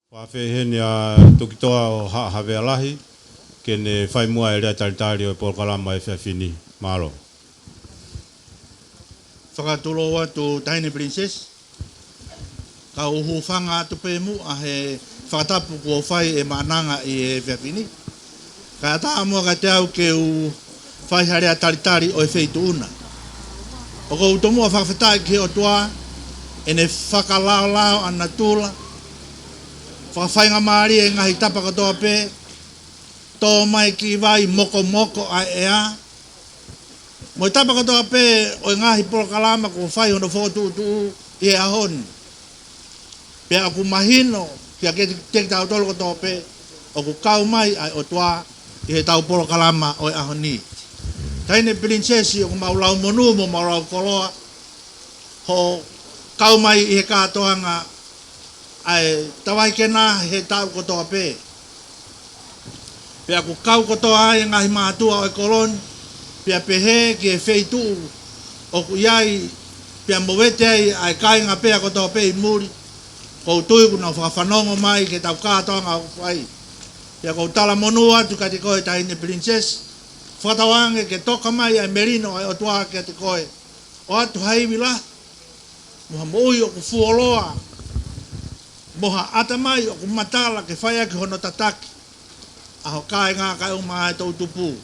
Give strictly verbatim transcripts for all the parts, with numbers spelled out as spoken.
Fakafeʻao heni ʻa Tokitoa ʻo Haʻa Havea Lahi, ke ne fai muʻa e lea talitali ʻo e polokalama ʻo e efiafi ni. Mālō. Fakatulou atu Taʻahine Pilinisesi, kau hūfanga atu pē muʻa he fakatapu kuo fai ʻe Maʻananga ʻi he efiafi ni. Kae ʻatā muʻa kiate au ke u fai ha lea talitali ʻo e feituʻu na. ʻOku ou tomuʻa fakafetaʻi ki he ʻOtua, ʻene fakalaolao ʻa natula, fakafaingamālie e ngaahi tapa kotoa pē, tō mai ki vai mokomoko ʻa e ʻea, mo e tapa kotoa pē ʻo e ngaahi polokalama kuo fai hono fokotuʻutuʻu ʻi he ʻaho ni. Pea ʻoku mahino kiate kitautolu kotoa pē, ʻoku kau mai ʻa e ʻOtua ʻi heʻetau polokalama ʻo e ʻaho ni. Taʻahine Pilinisesi, ʻoku mau lau monū mo mau lau koloa hoʻo kau mai ʻi he kātoanga ʻa e Tavahi Kena he taʻu kotoa pē. Pea ʻoku kau kotoa ai e ngaahi mātuʻa ʻo e kolo ni, pea pehē ki he feituʻu ʻoku ʻi ai, pea movete ai ʻa e kāinga pea kotoa pē ʻi muli. ʻOku ou tui kuo nau fakafanongo mai ki heʻetau kātoanga ʻoku fai. Pea ʻoku ou talamonū atu kiate koe Taʻahine Pilinisesi, fakatauange ke toka mai ʻa e melino ʻa e ʻOtua kiate koe, ʻoatu ha ivi lahi, mo ha moʻui ʻoku fuoloa, mo ha ʻatamai ʻoku matala ke fai ʻaki hono tataki ʻa ho kāinga kae ʻumaʻā e toʻutupu.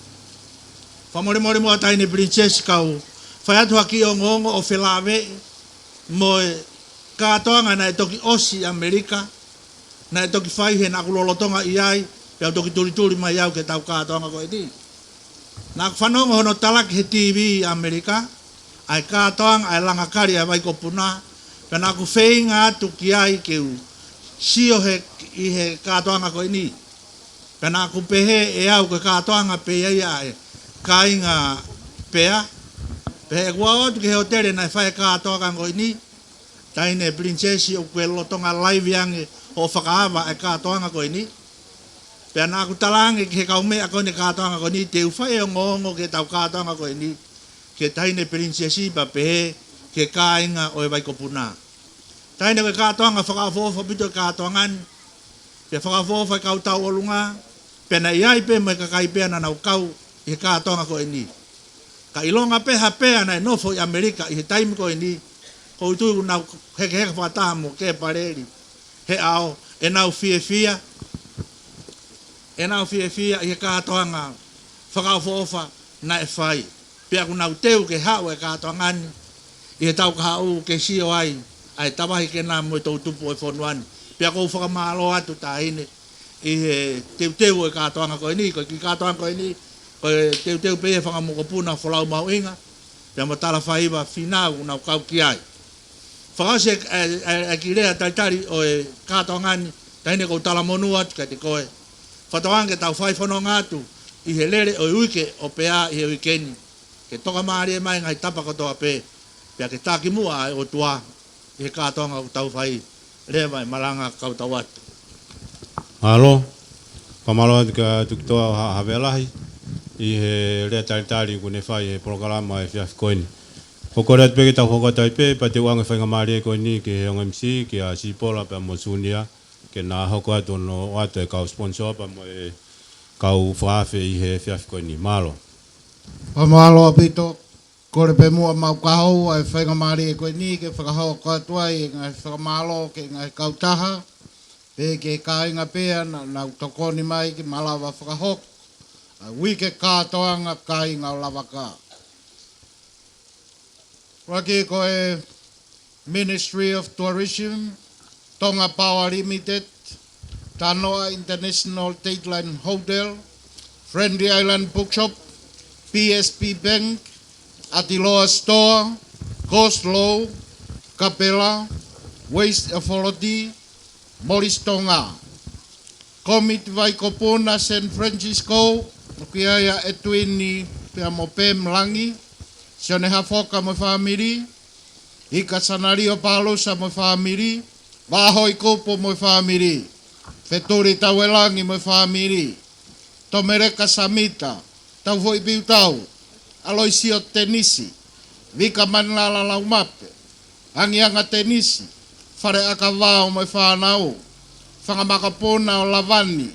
Fakamolemole muʻa Taʻahine Pilinisesi, kau fai atu ha kiʻi ongoongo ʻo felāveʻi mo e kātoanga naʻe toki ʻosi ʻi ʻAmelika, naʻe toki fai he naʻa ku lolotonga ʻi ai, pea u toki tulituli mai au ki heʻetau kātoanga ko eni. Naʻa ku fanongo hono talaki he TV ʻi ʻAmelika ʻa e kātoanga ʻa e Langakali ʻa e Vaikopuna, pea naʻa ku feinga atu ki ai ke u sio he, ʻi he kātoanga ko eni. Pea naʻa ku pehē ʻe au ko e kātoanga pē ia ʻa e kāinga pea. Pea ʻi heʻeku aʻu atu ki he hōtele naʻe fai e kātoanga ko eni, Taʻahine Pilinisesi, ʻoku ke lolotonga laivi ange hoʻo fakaava e kātoanga ko eni. Pea naʻa ku talaange ki he kaumeʻa ko eni e kātoanga ko eni, te u fai e ongoongo ki heʻetau kātoanga ko eni, ki he Taʻahine Pilinisesi pea pehē ki he kāinga ʻo e Vaikopuna. Taʻahine, ko e kātoanga fakaʻofoʻofa ʻaupito e kātoanga ni, pea fakaʻofoʻofa e kau tauʻolunga, pea naʻe ʻi ai pē mo e kakai pea naʻa nau kau ʻi he kātoanga ko eni. Ka ʻilonga pē ha pea naʻe nofo ʻi ʻAmelika ʻi he taimi ko eni, ʻoku ou tui kuo nau hekeheka fakataha mo Kepaleli he ʻao ʻenau fiefia, ʻenau fiefia ʻi he kātoanga fakaʻofoʻofa naʻe fai. Pea kuo nau teu ke haʻu e kātoanga ni ʻi he taʻu kahaʻu ke sio ai ʻa e Tavahi Kena mo e toʻutupu ʻo e fonua ni. Pea ʻoku ou fakamālō atu Taʻahine ʻi he teuteu ʻo e kātoanga ko eni, ko e kiʻi kātoanga ko eni, ko e teuteu pē ʻe he fanga mokopuna Folau Mahuʻinga, pea mo Talafaiva Fīnau kuo nau kau ki ai. Fakaʻosi e, e, e, e kiʻi lea talitali ʻo e kātoanga ni, Taʻahine, ʻoku ou talamonū atu kiate koe. Fakatauange ke tau fai fononga atu ʻi he lele ʻo e uike ʻo pea ʻi he uike ni, ke tokamālie mai e ngaahi tapa kotoa pē, pea ke taki muʻa ʻa e ʻOtua ʻi he kātoanga ʻoku tau fai. Leva e malanga, kau tau atu. Mālō. Fakamālō atu kia Tokitoa ʻo Haʻa Havea Lahi ʻi he lea talitali kuo ne fai he polokalama ʻo e efiafi ko eni. Ko e kole atu pē ke tau hoko atu ai pē, pea te u ʻoange e faingamālie ko eni ki he ongo MC, kia Sipola pea mo Sunia, ke na hoko atu hono ʻoatu e kau sponsor pea mo e kau fakaafe ʻi he efiafi ko eni. Mālō. Fakamālō ʻaupito. Kole pē muʻa ʻemau kahoua e faingamālie ko eni ke fakahoko atu ai e ngaahi fakamālō ki he ngaahi kautaha, pea ki he kāinga pea naʻa nau tokoni mai ke malava fakahoko ʻa e uike kātoanga kāinga ʻo Lavaka. ʻUluaki ko e Ministry of Tourism, Tonga Power Limited, Tanoa International Dateline Hotel, Friendly Island Bookshop, P S B Bank, ʻAtiloa Store, Go Slow, Capella, Waste Authority, Moris Tonga. Komiti Vaikopuna San Francisco, ʻoku ʻi ai ʻa Edwin pea mo Pem Langi, Sione Hafoka mo e fāmili, Ika Sanalio Palusa mo e fāmili, Vahoikupu mo e fāmili, Fetuli Tauelangi mo e fāmili, Tomeleka Samita, Taufoʻi Piutau, ʻAloisio Tenisi, Vika Manilala Laumape, Angianga Tenisi, Fale ʻAkavao mo e fānau, Fanga makapuna ʻo Lavani,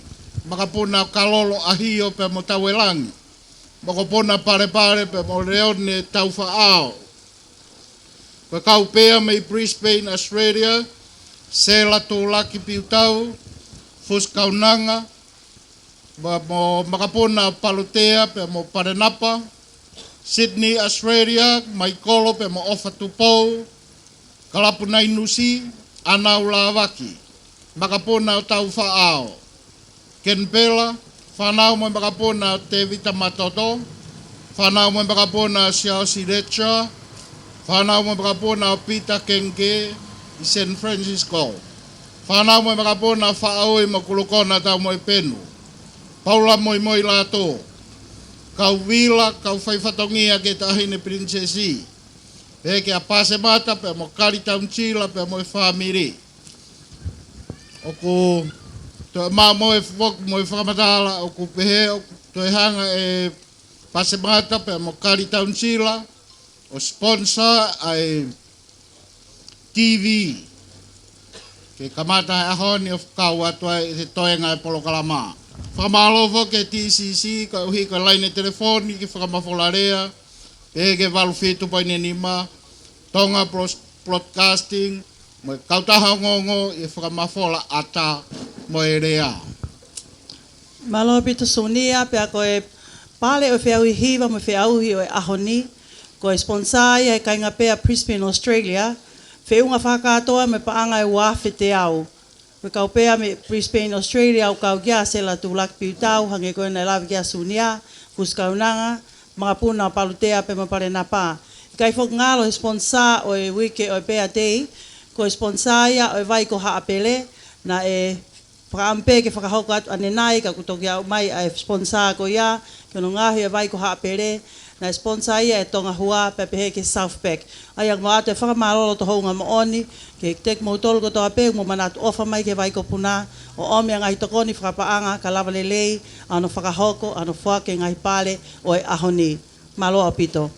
makapuna ʻo Kalolo, ʻAhio pea mo Tauelangi, makapuna Palepale pea mo Leone Taufaʻao. Ko e kau pea mei Brisbane, Australia, Sela Tulaki Piutau, Fusi Kaunanga, mo, mo makapuna Palotea pea mo Palenapa, Sydney, Australia, Maikolo pea mo ʻOfa Tupou, Kalapu Nainusi, ʻAnau Lavaki, makapuna ʻo Taufaʻao, Kenipela, fānau mo e makapuna ʻo Tevita Matoto, fānau mo e makapuna ʻo Siaosi Lecha, fānau mo e makapuna ʻo Pita Kenge ʻi San Francisco, fānau mo e makapuna ʻo Faʻaui mo Kulukona Taumoepenu, Paula Moimoi Lato, kau vila, kau faifatongia ki he Taʻahine Pilinisesi, pehē kia Pasemata pea mo Kali Taunisila pea mo e fāmili. ʻOku toe maʻu mo e fo-, mo e fakamatala, ʻoku pehē ʻoku toe hanga ʻe Pasemata pea mo Kali Taunisila ʻo sponsor ʻa e T V ke kamata he ʻaho ni ʻo fakakau atu ai e toenga e polokalama. Fakamālō foki ki he T C C koeʻuhi ko e laine telefoni ke fakamafola lea, pehē ki he valu fitu poini nima, Tonga Bros-, Broadcasting, mo e kautaha ongoongo ʻi he fakamafola ʻata mo e lea. Mālō ʻaupito Sunia, pea ko e pale ʻo e feʻauhi hiva mo e feʻauhi ʻo e ʻaho ni, ko e sponsor ia ʻe he kāinga pea Brisbane, Australia, feʻunga fakakātoa mo e paʻanga ʻe ua afe teau. Ko e kau pea mei Brisbane, Australia, ʻoku kau ki ai ʻa Sela Tulaki Piutau, hangē ko ia naʻe lave ki ai ʻa Sunia, Fusi Kaunanga, makapuna ʻo Palotea pea mo Palenapa. ʻIkai foki ngalo he sponsor ʻo e uike ʻo e Pea Day, ko e sponsor ia ʻo e vai ko Haʻapele, naʻe fakaʻamu pē ke fakahoko atu ʻanenai, ka kuo toki aʻu mai ʻa e sponsor ko ia ki hono ngaohi e vai ko Haʻapele, naʻe sponsor ia ʻe Tonga Hua pea pehē ki he South Pack. ʻA ia ʻoku mau ʻoatu e fakamālō loto houngaʻia moʻoni kiate kimoutolu kotoa pē ʻoku mou manatu ʻofa mai ki he vai ko Puna ʻo ʻomi ʻa e ngaahi tokoni fakapaʻanga ka lava lelei ʻa hono fakahoko, ʻa hono foaki e ngaahi pale ʻo e ʻaho ni. Mālō ʻaupito.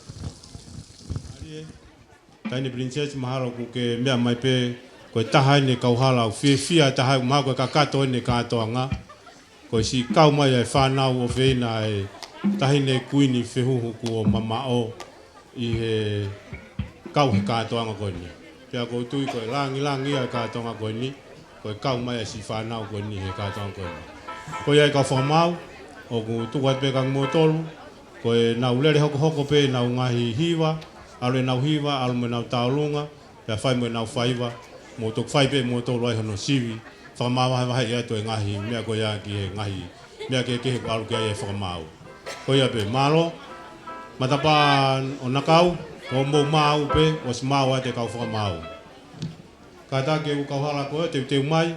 Taʻahine Pilinisesi, mahalo ʻoku ke meʻa mai pē, ko e taha eni e kauhala ʻoku fiefia ai e taha, mahalo ko e kakato eni e kātoanga. Ko e siʻi kau mai ʻa e fānau ʻofeina ʻa e Taʻahine Kuini Fehuhu kuo mamaʻo ʻi he kau he kātoanga ko eni. Pea ʻoku ou tui ko e lāngilangi ia e kātoanga ko eni, ko e kau mai ʻa e siʻi fānau ko eni he kātoanga ko eni. Ko ia e kau fakamaau, ʻoku tuku atu pē kia kimoutolu, ko ʻenau lele hokohoko pē ʻenau ngaahi hiva, ʻalu ʻenau hiva, ʻalu mo ʻenau tauʻolunga, pea fai mo ʻenau faiva, mou toki fai pē moutolu ai hono sivi, fakamavahevaheʻi atu e ngaahi meʻa ko ia ki he ngaahi meʻa kehekehe ʻoku ʻalu ki ai e fakamaau. Ko ia pē, mālō, matapā ʻo Nakau, ʻoku mou maau pē, ʻosi maau atu e kau fakamaau. Kātaki e ʻū kauhala ko ē, teuteu mai.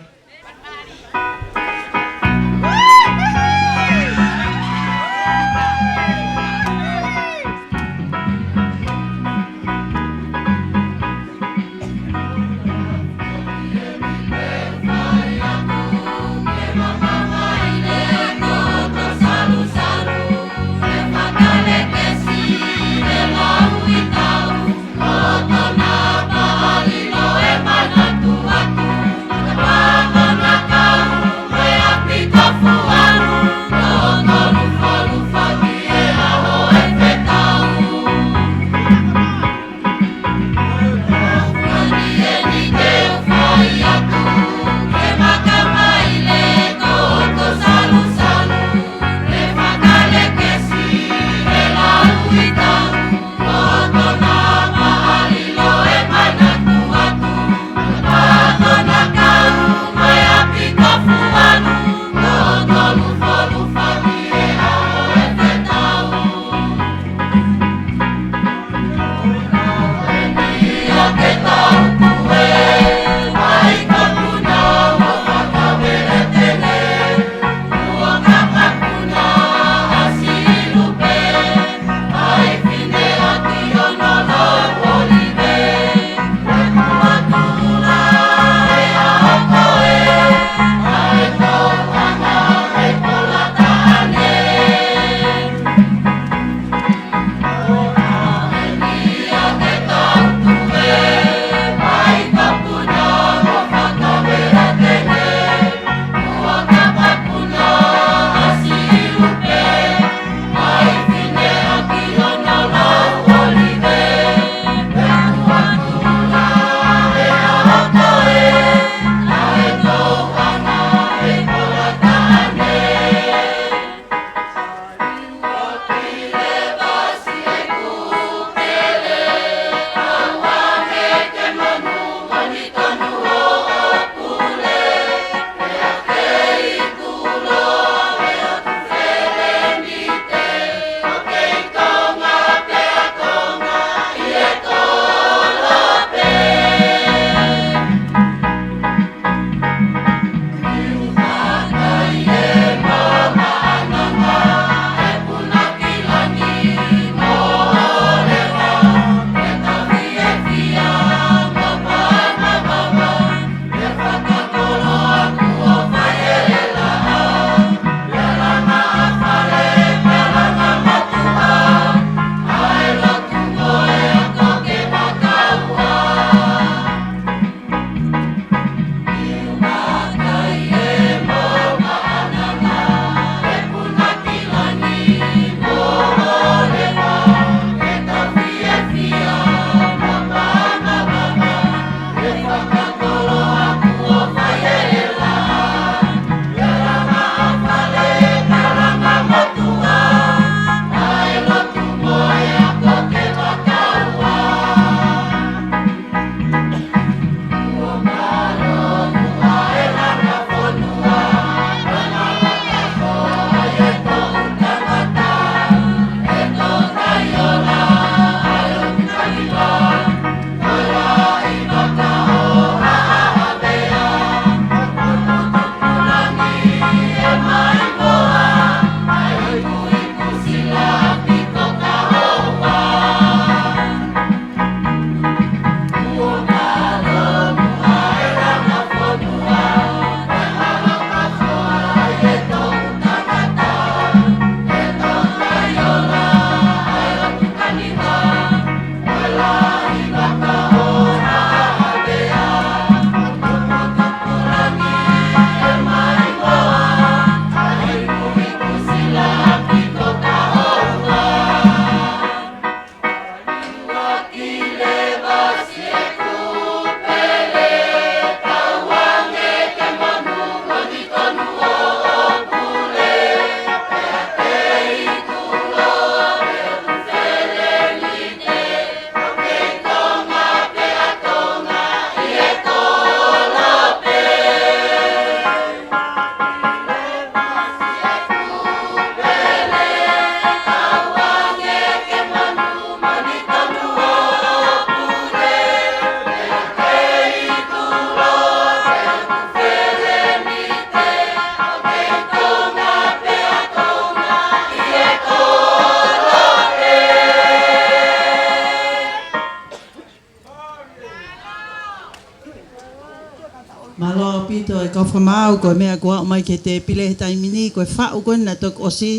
Mālō ʻaupito e kau fakamaau, ko e meʻa kuo aʻu mai ki he tēpile he taimi ni, ko e faʻu ko ē naʻe toki ʻosi,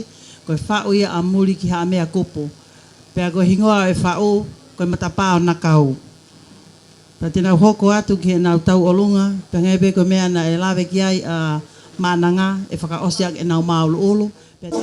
ko e faʻu ia ʻa Muli ki Haʻa Meʻakupu. Pea ko e hingoa e faʻu, ko e Matapā ʻo Nakau. Pea te nau hoko atu ki heʻenau tauʻolunga, pea hangē pē ko e meʻa naʻe lave ki ai ʻa Maʻananga, ʻe fakaʻosi ʻaki ʻenau māʻuluʻulu. Pea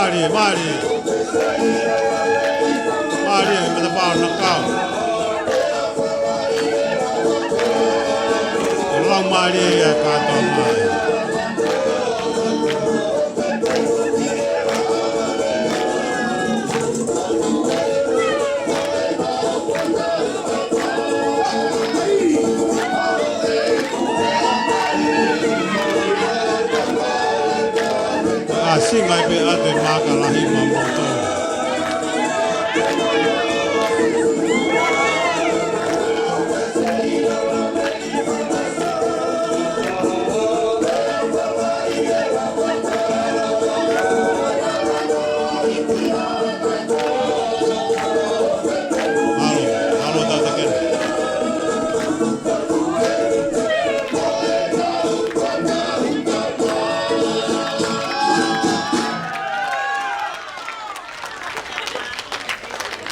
Mālie, mālie. Mālie, Matapā ʻo Nakau. Lau mālie ia kātoa mai. Asinga ai pē ʻa e maaka lahi mamoto. Mālō, mālō Tatakena.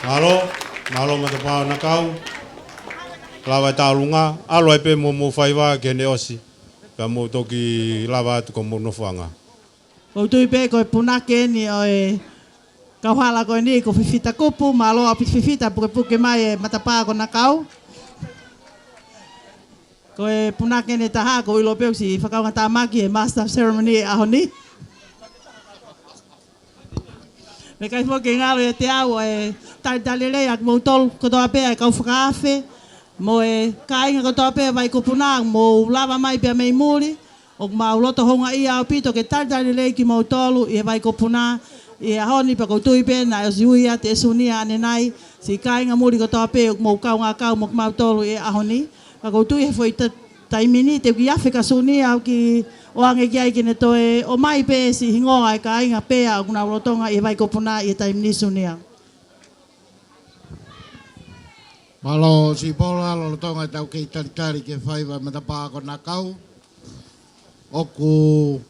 Mālō, mālō Matapā ʻo Nakau. Lava e tauʻolunga, ʻalu ai pē mo hoʻomou faiva ke ne ʻosi. Ka mou toki lava atu ki hoʻomou nofoʻanga. ʻOku ou tui pē ko e punake eni ʻo e kauhala ko eni ko Fifita Kupu, mālō ʻaupito Fifita pukepuke mai e Matapā ko Nakau. Ko e punake eni ʻe taha ʻoku ou ʻilo pē ʻoku siʻi fakaʻuhingatāmaki e Master of Ceremony e ʻaho ni. Meʻa ʻikai foki ke ngalo ʻiate au e talitali lelei ʻa kimoutolu kotoa pē ʻa e kau fakaafe, mo e kāinga kotoa pē Vaikopuna, mou lava mai pea mei muli, ʻoku mau loto houngaʻia ʻaupito ke talitali lelei kimoutolu ʻi he Vaikopuna ʻi he ʻaho ni pea ʻoku ou tui pē naʻe ʻosi ui atu ʻe Sunia ʻanenai, siʻi kāinga muli kotoa pē ʻoku mou kaungā kau mo kimautolu ʻi he ʻaho ni. Ka ʻoku ou tui he foʻi ta-, taimi ni te u kiʻi afe kia Sunia ʻo kiʻi ʻoange ki ai ke ne toe ʻomai pē siʻi hingoa e kāinga pea ʻoku nau lolotonga ʻi he Vaikopuna ʻi he taimi ni Sunia. Mālō Sipola, lolotonga ʻetau kei talitali ki he faiva Matapā ko Nakau. ʻOku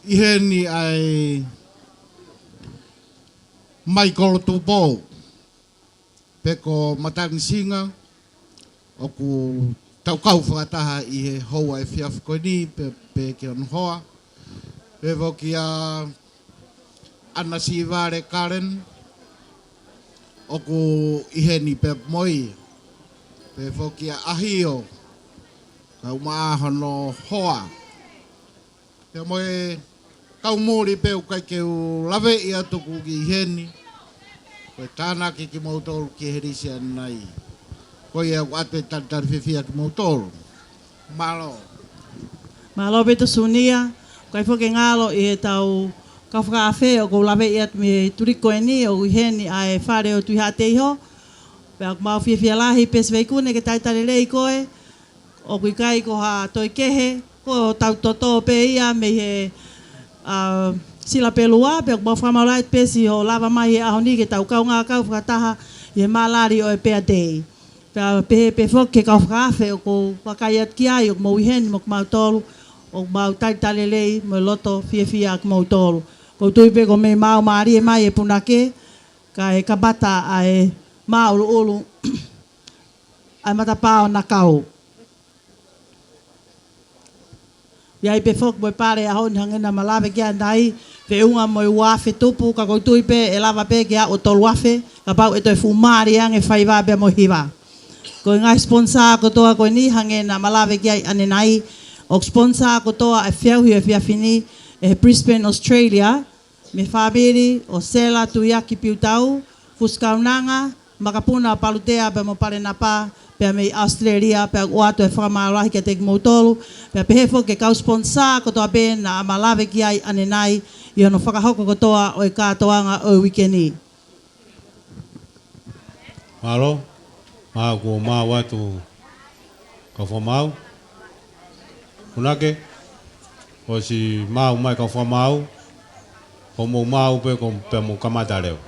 ʻi heni ʻa e Maikolo Tupou, pe ko Matangi Singa, ʻoku tau kau fakataha ʻi he houa efiafi ko eni, pea, pea ki hono hoa. Pea foki ʻa ʻAna Sivale Kalen, ʻoku ʻi heni pea mo ia. Pea foki ʻa ʻAhio, kae ʻumaʻā hono hoa. Pea mo e kau muli pē ʻoku ʻikai ke u laveʻi atu ʻoku ʻi heni. Ko e tānaki kimoutolu ki he lisi ʻanenai. Ko ia ʻoku ʻoatu e talitali fiefia kimoutolu. Mālō. Mālō ʻaupito Sunia, ʻoku ʻikai foki ke ngalo ʻi heʻetau kau fakaafe ʻoku ou laveʻi atu mei he tuliki ko eni, ʻoku ʻi heni ʻa e fale ʻo Tuʻihaʻateiho. Pea ʻoku mau fiefia lahi pē Siveikune ke talitali lelei koe, ʻoku ʻikai ko ha toe kehe, ko hotau toto pē ia mei he, ʻa, Sila Pelua, pea ʻoku mau fakamālō lahi pē siʻo lava mai he ʻaho ni ke tau kaungā kau fakataha ʻi he malali ʻo e Pea Day. Pea pehē pē foki ki he kau fakaafe ʻoku ou vakai atu ki ai ʻoku mou ʻi heni mo kimautolu, ʻoku mau talitali lelei mo e loto fiefia ʻa kimoutolu. ʻOku ou tui pē kuo mei maau mālie mai e punake, kae kamata ʻa e māʻuluʻulu ʻa e Matapā ʻo Nakau. ʻI ai pē foki mo e pale ʻaho ni hangē naʻa ma lave ki ai ʻanenai, feʻunga mo e ua afe tupu, ka ʻoku ou tui pē ʻe lava pē ke aʻu ʻo tolu afe, kapau ʻe toe fuʻu mālie ange faiva pea mo e hiva. Ko e ngaahi sponsor kotoa ko eni hangē naʻa ma lave ki ai ʻanenai, ʻoku sponsor kotoa e feʻauhi ʻo e efiafi ni ʻe he Brisbane Australia, mei he fāmili ʻo Sela Tuiaki Piutau, Fusi Kaunanga, Makapuna ʻo Palutea pea mo Palenapa, pea mei ʻAositelēlia, pea ʻoku ʻoatu e fakamālō lahi kiate kimoutolu, pea pehē foki ki he kau sponsor kotoa pē naʻa ma lave ki ai ʻanenai, ʻi hono fakahoko kotoa ʻo e kātoanga ʻo e uike ni. Mālō, mau kuo maau atu kau fakamaau. Punake, ʻosi maau mai kau fakamaau, ko mou maau pē ko pea mou kamata leva.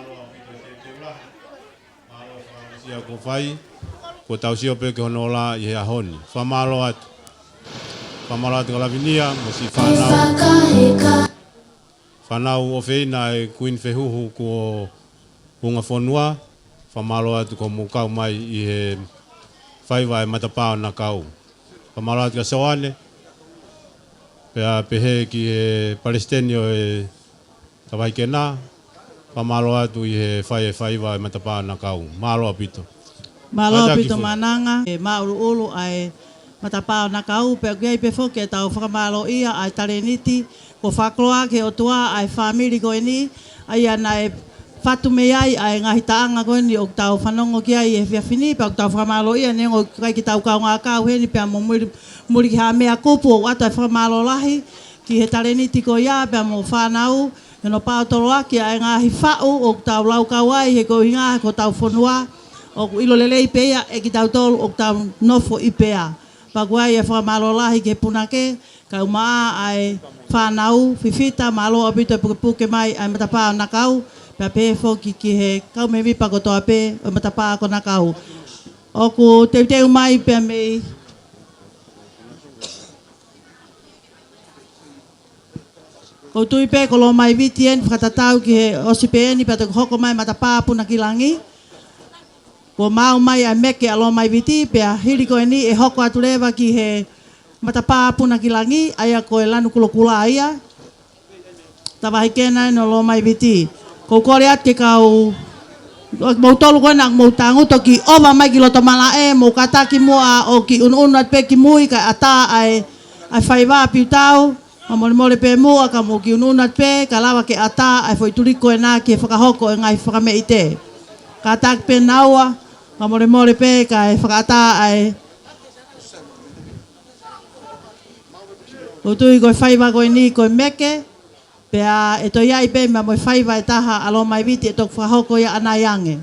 Mālō ʻaupito e teuteu lahi. Mālō e fakaʻosi kuo fai. Kuo tau sio pē ki hono ola ʻi he ʻaho ni. Fakamālō atu. Fakamālō atu kia Lavinia mo siʻi fānau. Fānau ʻofeina ʻa e Kuini Fehuhu kuo hunga fonua. Fakamālō atu ko hoʻomou kau mai ʻi he faiva ʻa e matapā ʻo Nakau. Fakamālō atu kia Soane. Pea pehē ki he palesiteni ʻo e Tavahikena, fakamālō atu ʻi he fai e faiva ʻa e matapā ʻo Nakau. Mālō ʻaupito. Mālō ʻaupito Mananga, e māʻuluʻulu ʻa e matapā ʻo Nakau, pea ʻoku ʻi ai pē foki ʻetau fakamālōʻia ʻa e talēniti, kuo fakakoloa ʻe he ʻOtua ʻa e fāmili ko eni, ʻa ia naʻe fatu mei ai ʻa e ngaahi taʻanga ko eni ʻoku tau fanongo ki ai he efiafi ni, pea ʻoku tau fakamālōʻia neongo ʻoku ʻikai ke tau kaungā kau heni pea mo muli, muli ki ha meʻa kupu ʻoku ʻoatu e fakamālō lahi, ki he talēniti ko ia pea mo e fānau, he naʻe pau toloaki ʻa e ngaahi faʻu ʻoku tau laukau ai he ko e ʻuhinga ko hotau fonua, ʻoku ʻilo lelei pē ia ʻe kitautolu ʻoku tau nofo ʻi pea. Pea ʻoku ʻi ai e fakamālō lahi ki he punake, kae ʻumaʻā ʻa e fānau, fifita, mālō ʻaupito e pukepuke mai ʻa e matapā ʻo Nakau, pea pehē foki ki he kau mēmipa kotoa pē ʻo e matapā ko Nakau. ʻOku teuteu mai pea mei ʻOku ou tui pē ko Lomaiviti eni fakatatau ki he ʻosi pē eni pea toki hoko mai matapā Punakilangi. Kuo maau mai ʻa e meke ʻa Lomaiviti pea hili ko eni ʻe hoko atu leva ki he matapā Punakilangi, ʻa ia ko e lanu kulokula ia. Tavahikena eni ʻo Lomaiviti. ʻOku ou kole atu ki he kau, ʻoku mou tolu ko ena, ʻoku mou tangutu ʻo kiʻi ʻova mai ki loto malaʻe, mou kātaki muʻa ʻo kiʻi ʻunuʻunu atu pē ki mui kae ʻatā ʻa e, ʻa e faiva piutau. Fakamolemole pē muʻa ka mou kiʻi ʻunuʻunu atu pē, kae lava ke ʻatā ʻa e foʻi tuliku ko ena ki he fakahoko e ngaahi fakameʻite. Kātaki pē naua, fakamolemole pē kae fakaʻatā ʻa e. ʻOku ou tui ko e faiva ko eni ko e meke, pea ʻe toe ʻi ai pē mo e faiva ʻe taha ʻa Lomaiviti ʻe toki fakahoko ia ʻanai ange.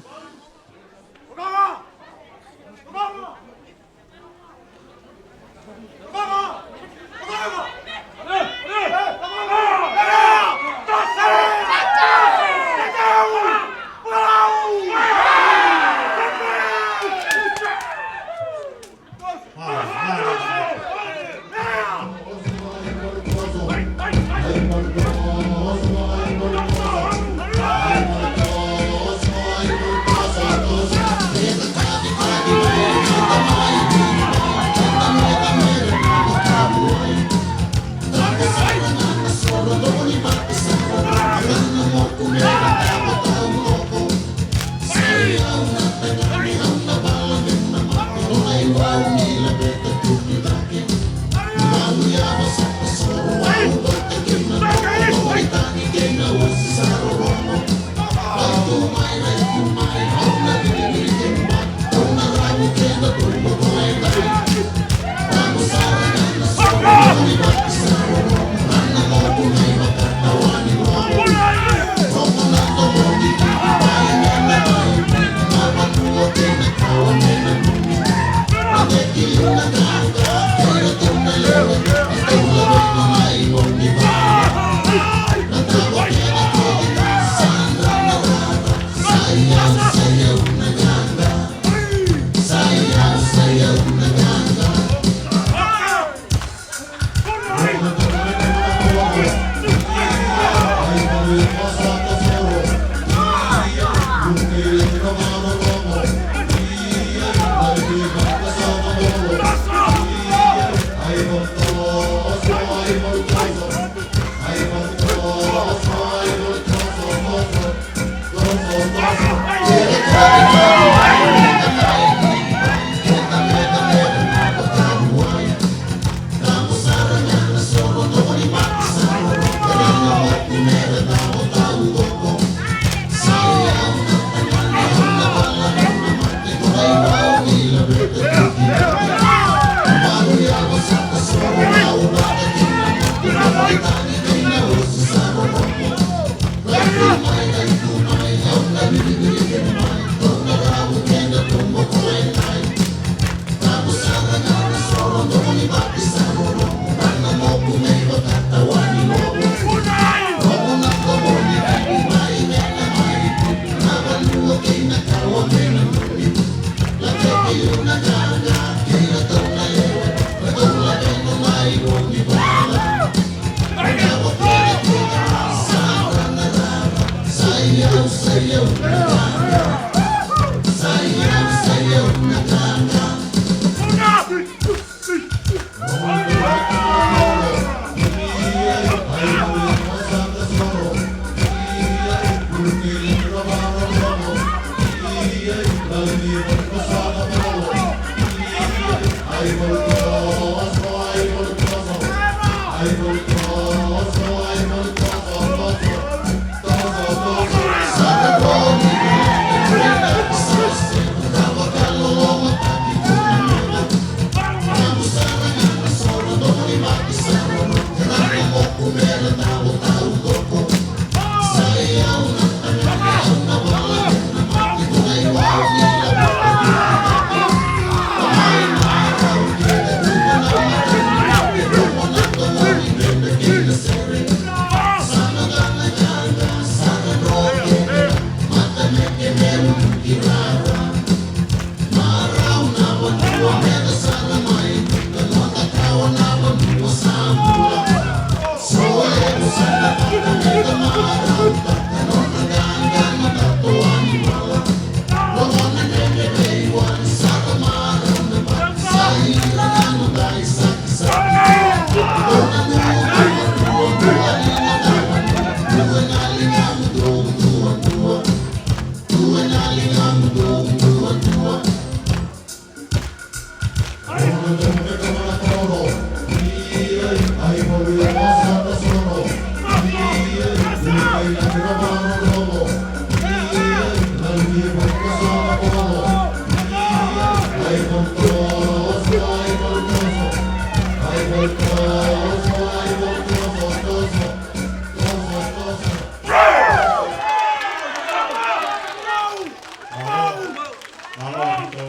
Mālō ʻaupito,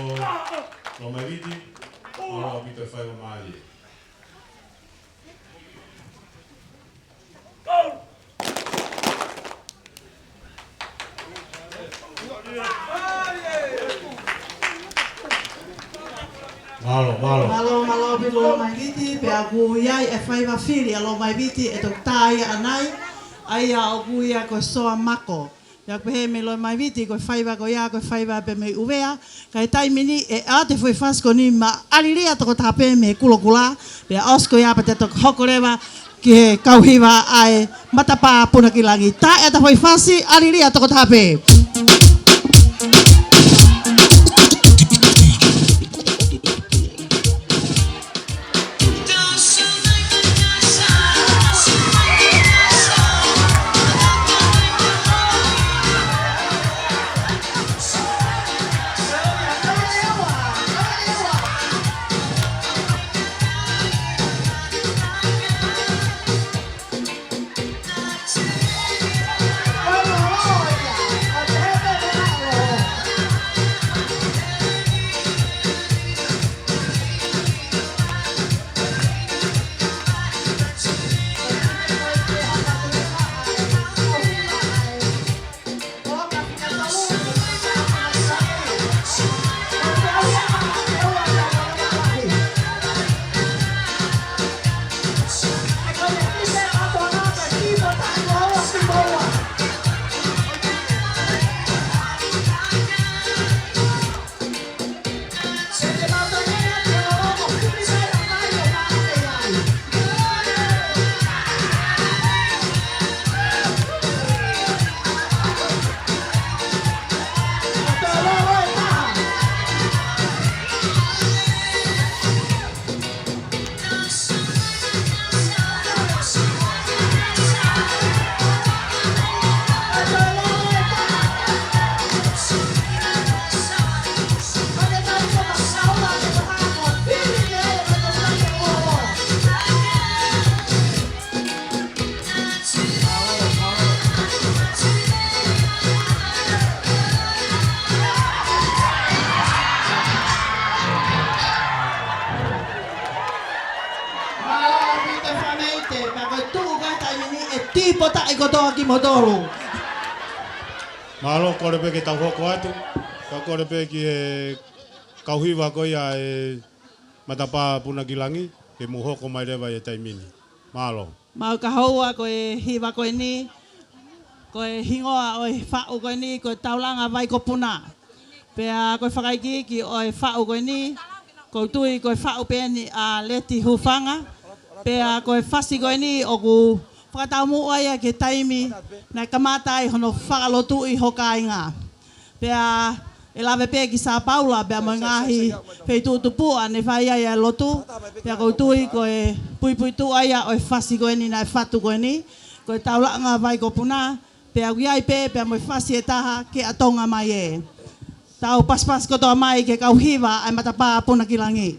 Lomaiviti. Mālō ʻaupito e faiva mālie. Mālō, mālō. Mālō, mālō ʻaupito Lomaiviti, pea ʻoku ʻi ai e faiva fili ʻa Lomaiviti ʻe toki tā ia ʻanai, ʻa ia ʻoku ʻia ko Soa Mako. Pea ʻoku pehē mei Lomaiviti, ko e faiva ko ia, ko e faiva pē mei ʻUvea. Ka ʻi he taimi ni, ʻe ʻoatu e foʻi fasi ko eni maʻa ʻAlilia tokotaha pē mei Kulokula. Pea ʻosi ko ia pea te toki hoko leva ki he kau hiva ʻa e Matapā Punakilangi. Tā ʻeta foʻi fasi, ʻAlilia tokotaha pē. Mālō ʻaupito Fāmeite, pea ko e tuʻu ko ē taimi ni ʻe tipotaʻi kotoa kimoutolu. Mālō, kole pē ke tau hoko atu, ka kole pē ki he kau hiva ko ia e Matapā Punakilangi, ke mou hoko mai leva ʻi he taimi ni. Mālō. Mau ka houa ko e hiva ko eni, Ko e hingoa ʻo e faʻu ko eni, ko e Taulanga Vai ko Puna. Pea ko e fakaikiiki ʻo e faʻu ko eni, ʻoku ou tui ko e faʻu pē eni ʻa Leti Hufanga. Pea ko e fasi ko eni ʻoku fakataumuʻa ia ki he taimi naʻe kamata ai hono fakalotuʻi ho kāinga. Pea ʻe lave pē ki Sā Paula, pea mo e ngaahi feituʻu tupuʻa ne fai ai ʻa e lotu. Pea ʻoku ou tui ko e puipuituʻa ia ʻo e fasi ko eni naʻe fatu ko eni, ko e Taulanga Vai ko Puna. Pea ʻoku ʻi ai pē, pea mo e fasi ʻe taha, Ke ʻatonga mai ē. Tau pasipasi kotoa mai ki he kau hiva ʻa e matapā Puna ki Langi.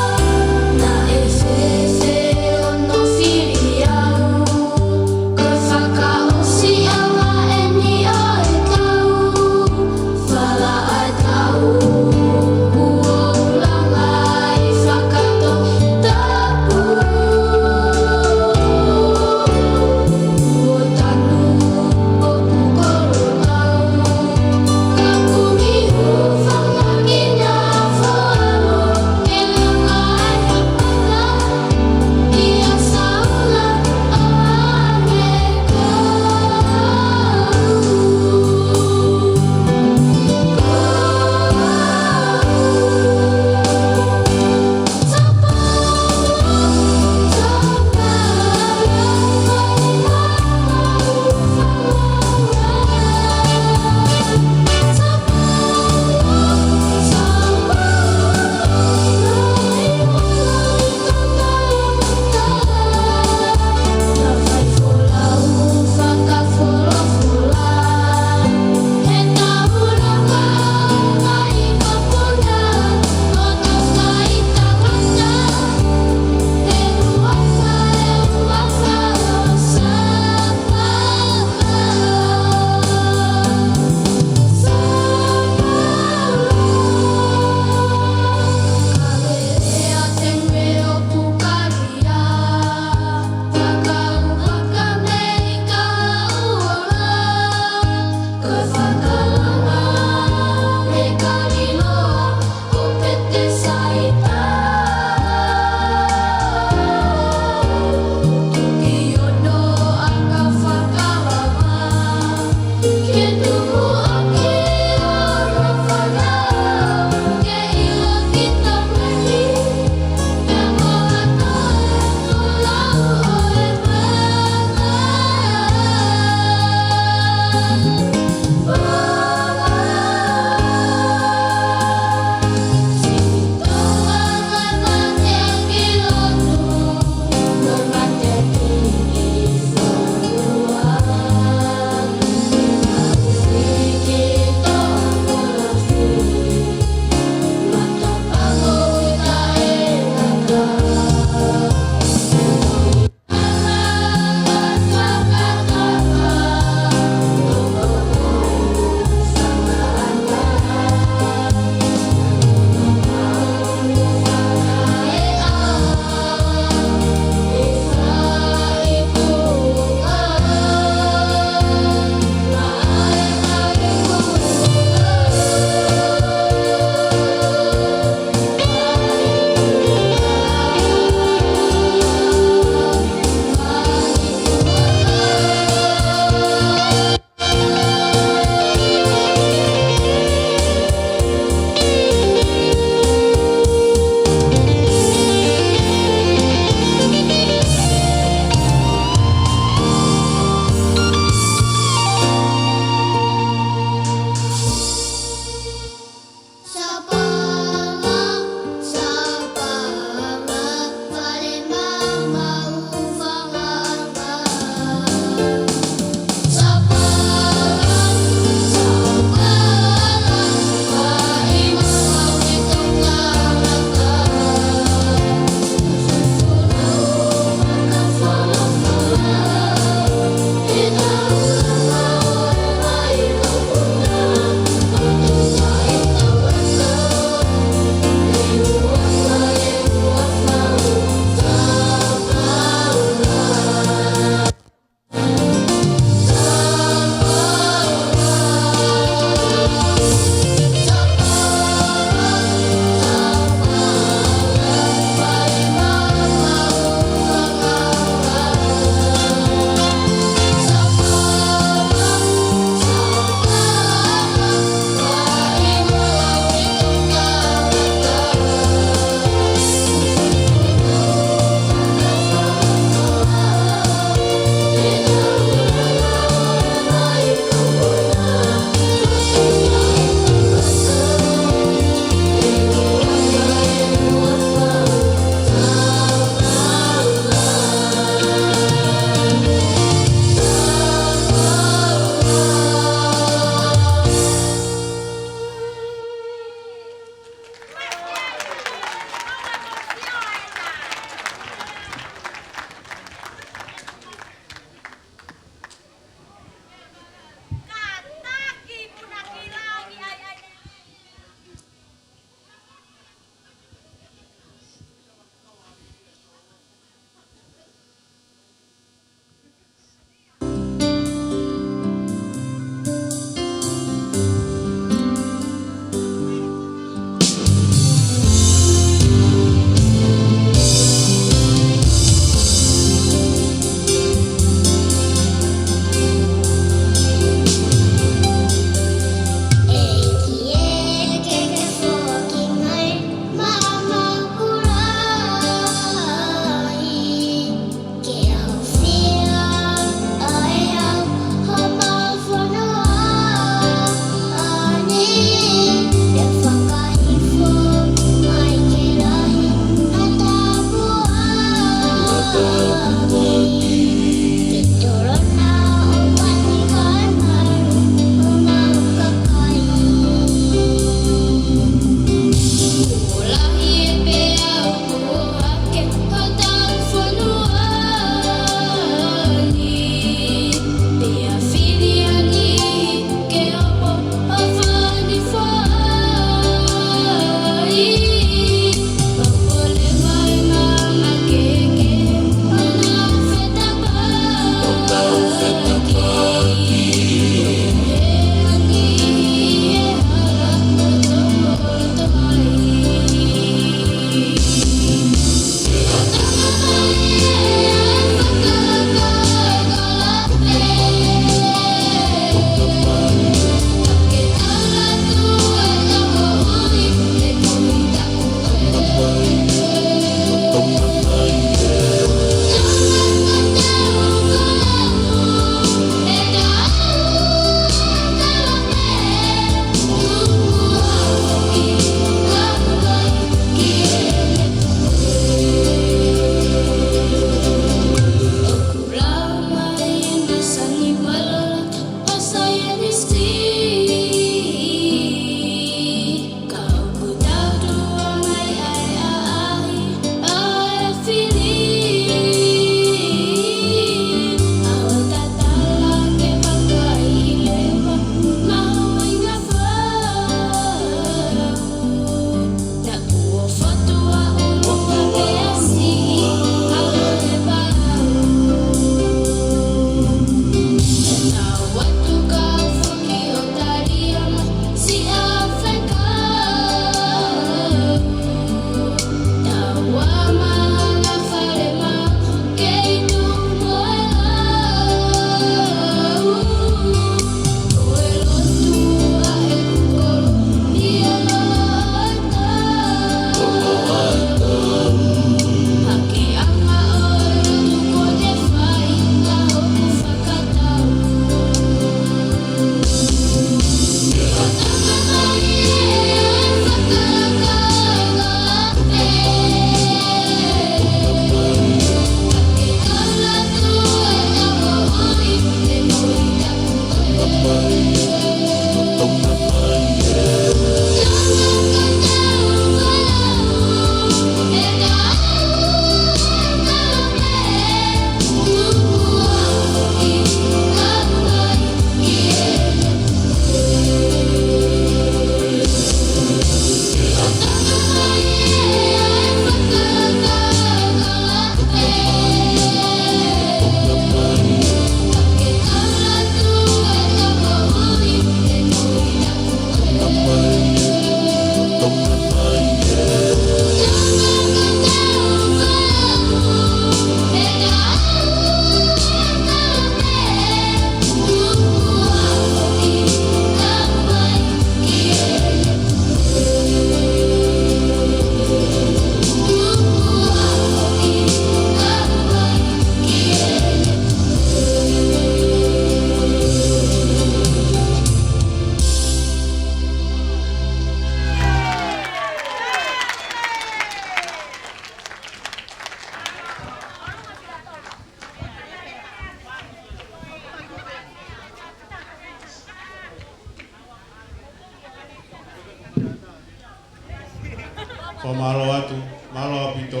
Fakamālō atu, mālō ʻaupito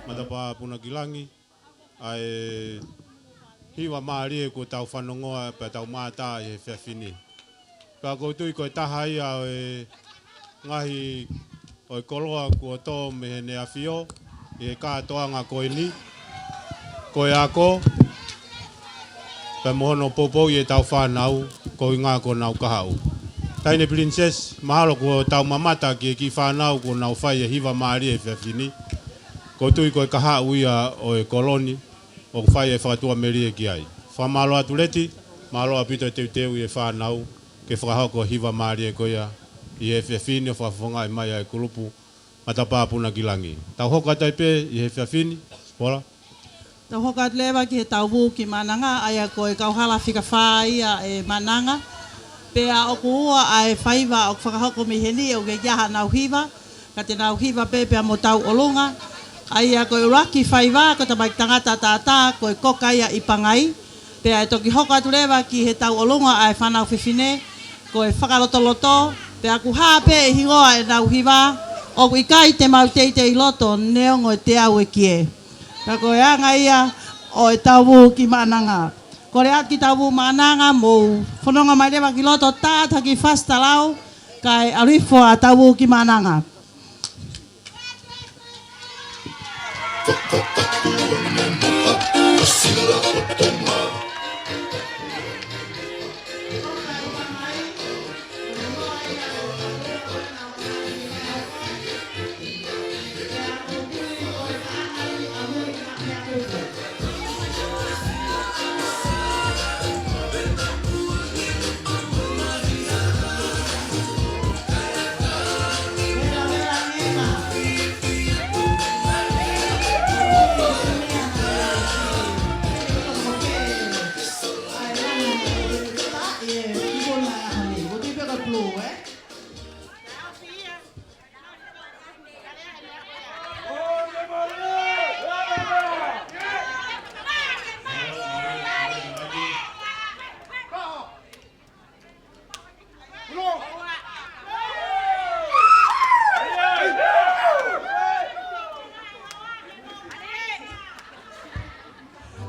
Matapā Punakilangi, ʻa e hiva mālie kuo tau fanongoa pea tau mātā ʻi he efiafi ni. Pea ʻoku ou tui ko e taha ia ʻo e ngaahi ʻo e koloa kuo tō mei heʻene ʻafio ʻi he kātoanga ko eni, ko e ako, pea mo hono poupouʻi ʻetau fānau, koeʻuhinga ko ʻenau kahaʻu. Taʻahine Pilinisesi, mahalo kuo tau mamata ki he kiʻi fānau kuo nau fai e hiva mālie he efiafi ni. ʻOku ou tui ko e kahaʻu ia ʻo e kolo ni, ʻoku fai e fakatuʻamelie ki ai. Fakamālō atu Leti, mālō ʻaupito e teuteu ʻi he fānau, ke fakahoko e hiva mālie ko ia ʻi he efiafi ni ʻo fakafofongaʻi mai ʻa e kulupu Matapā Punakilangi. Tau hoko atu ai pē ʻi he efiafi ni, Pola. Tau hoko atu leva ki he Tauvū ki Maʻananga, ʻa ia ko e kauhala fika fā ia ʻe Maʻananga. Pea ʻoku ua ʻa e faiva ʻoku fakahoko mei heni, ʻoku ʻikai ke ʻi ai haʻanau hiva, ka te nau hiva pē pea mo Tauʻolunga. ʻA ia ko e ʻuluaki faiva, ko e tamaiki tangata taʻataʻa, ko e koka ia ʻi Pangai. Pea ʻe toki hoko atu leva ki he Tauʻolunga ʻa e fānau fefine, ko e Fakalotoloto, pea ʻoku hā pē ʻe hingoa ʻenau hiva, ʻoku ʻikai te mau teitei loto neongo e teau e kie. Ka ko e anga ia ʻo e Tauvū ki Maʻananga. Kole atu ki Tauvū Maʻananga, mou fononga mai leva ki loto, tā atu ha kiʻi fasi talau, kae ʻalu hifo ʻa Tauvū ki Maʻananga.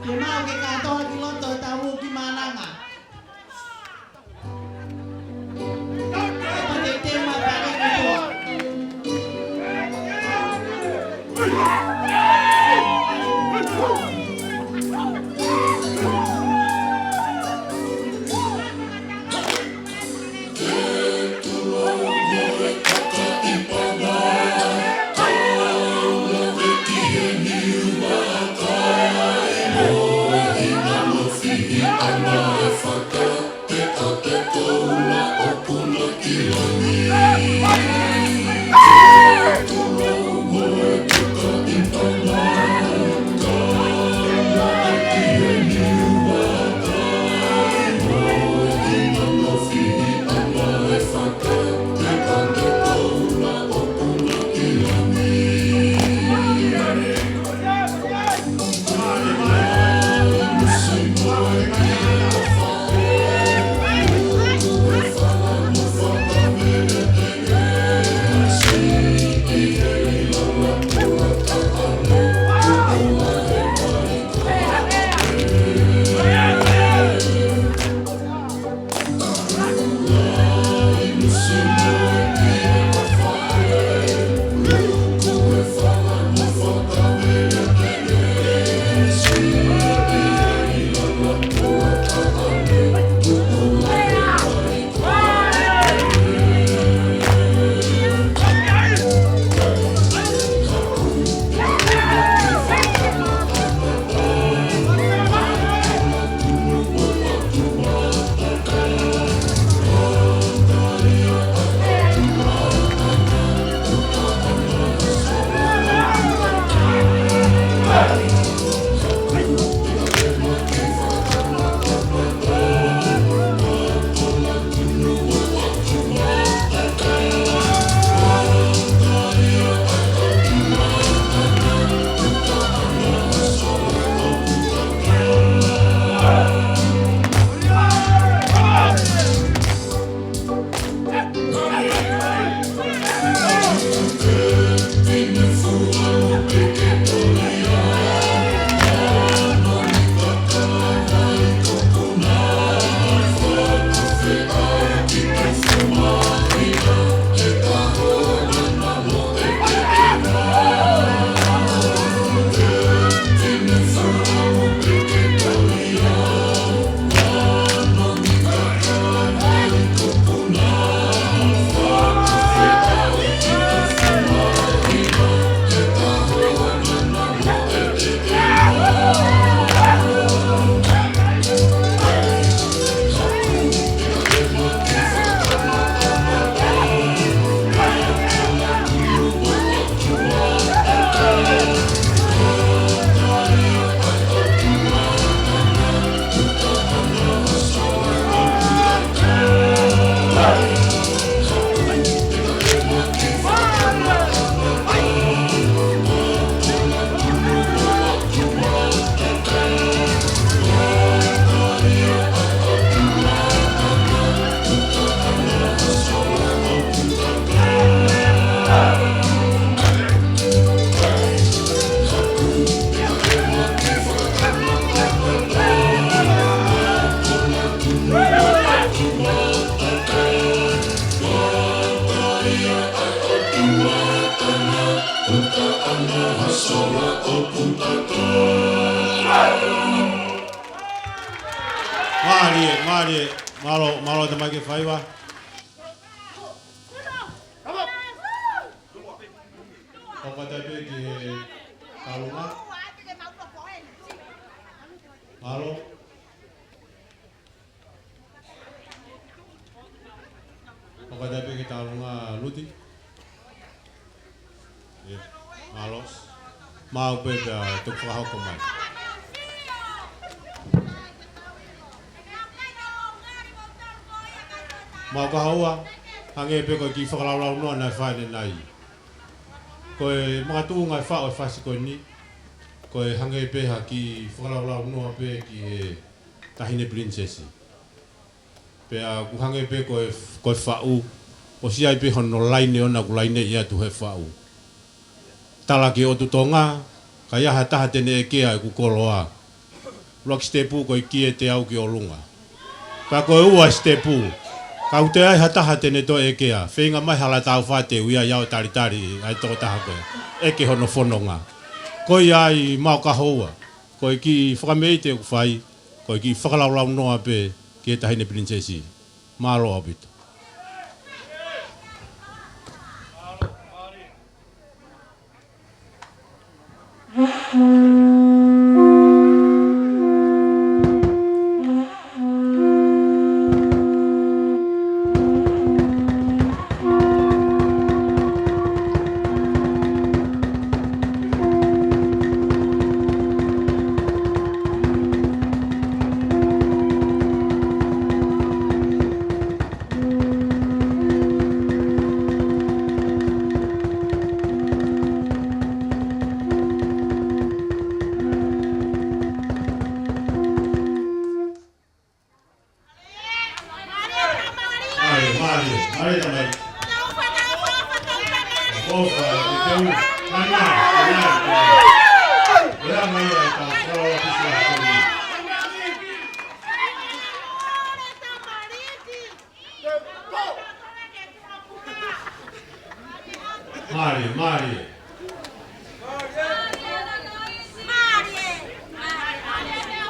Ke mau ke kātoa ki loto e Tauvū ki Maʻananga. Mālie, mālie. Mālō, mālō tamaiki faiva. Fakatapu ki he Talunga. Mālō. Fakatapu ki he Talunga Luti. ʻIo, mālō. Mau pē pea toki fakahoko mai. Mau kahaua, hangē pē ko e kiʻi fakalaulaunoa naʻe fai ʻanenai. Ko e makatuʻunga e faʻu e fasi ko eni, ko e hangē pē ha kiʻi fakalaulaunoa pē ki he Taʻahine Pilinisesi. Pea ʻoku hangē pē ko e, ko e faʻu, ʻosi ʻi ai pē hono laine ʻoʻona ʻoku laineʻi atu he faʻu. Tala ki he ʻOtu Tonga, ka ʻi ai ha taha te ne ʻekea ʻeku koloa. ʻUluaki sitepu ko e kie te au ki ʻolunga. Pea ko e ua sitepu, ka ʻoku ʻi ai ha taha te ne toe ʻekea, feinga mai hala tau fā te u ʻi ai au ʻo talitali ʻa e tokotaha ko ē ʻeke hono fononga. Ko ia ai mau kahaua, ko e kiʻi fakameʻite ʻoku fai, ko e kiʻi fakalaulaunoa pē ki he Taʻahine Pilinisesi. Mālō ʻaupito. Mālie, mālie, mālie tamaiki. ʻOfa, ʻofa, ʻofa, ʻofa. Mālie, mālie, mālie. Ea mai ʻa e tau kolo o Kisi a Koni. Mālie, mālie.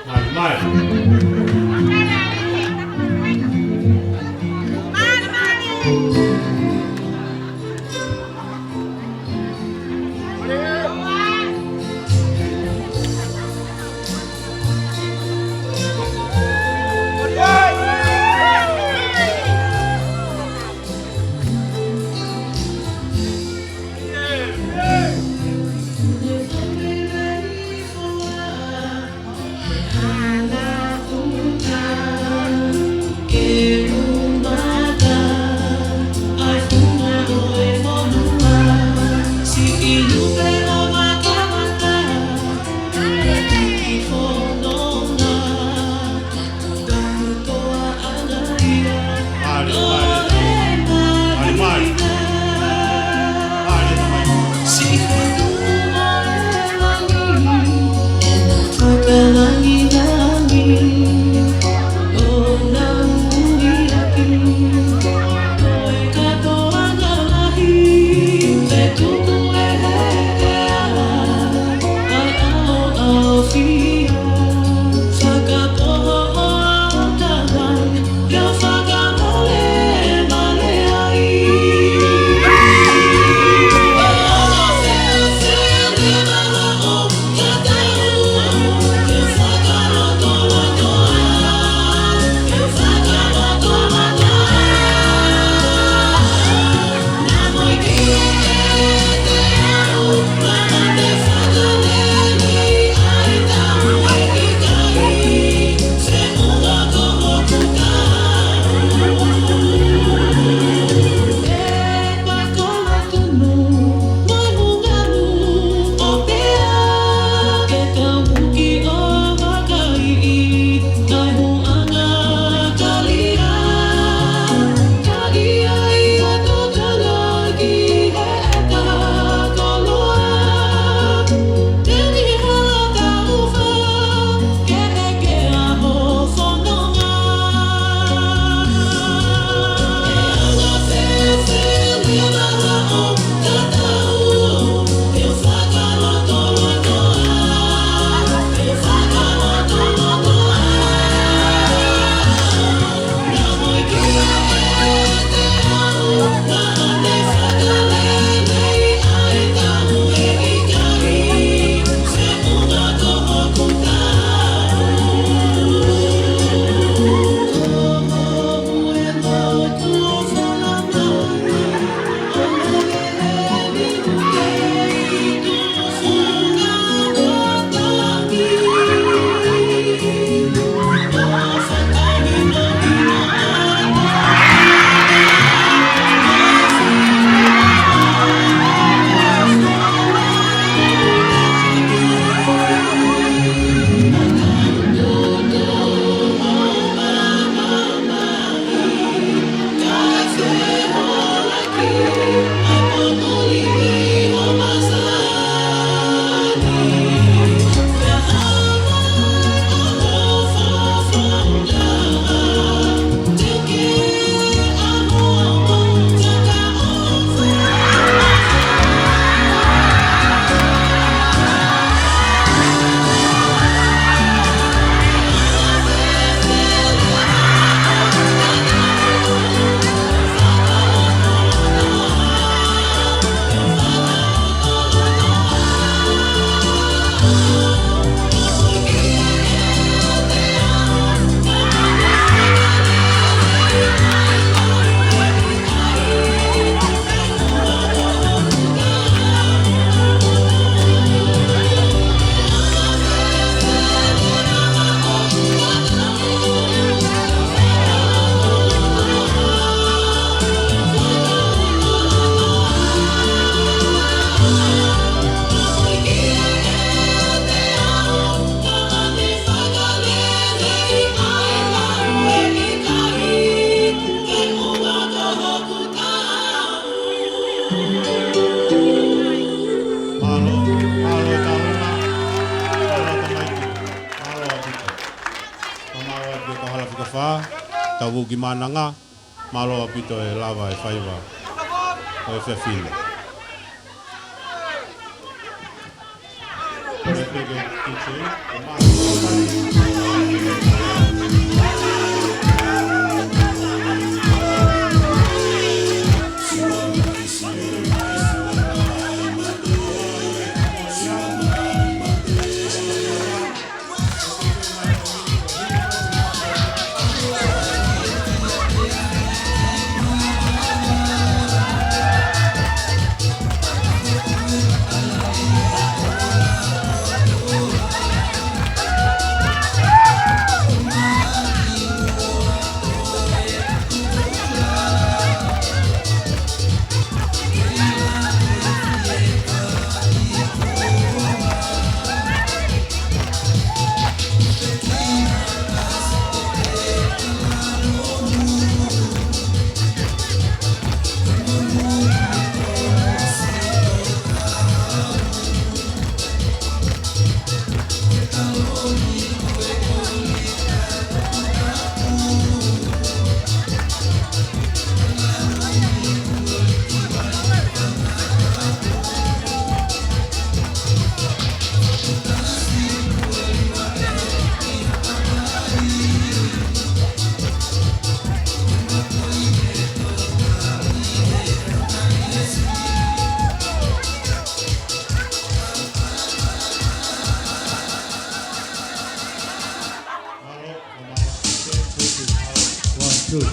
Mālie, mālie. Mālō, mālō e tauhi mai. Mālō tamaiki. Mālō ʻaupito. Mālō ʻaupito kau hala fika fā, Tavuki Mananga. Mālō ʻaupito e lava e faiva ʻo e fefine. Pole peke D J, ʻo mālō. One, two.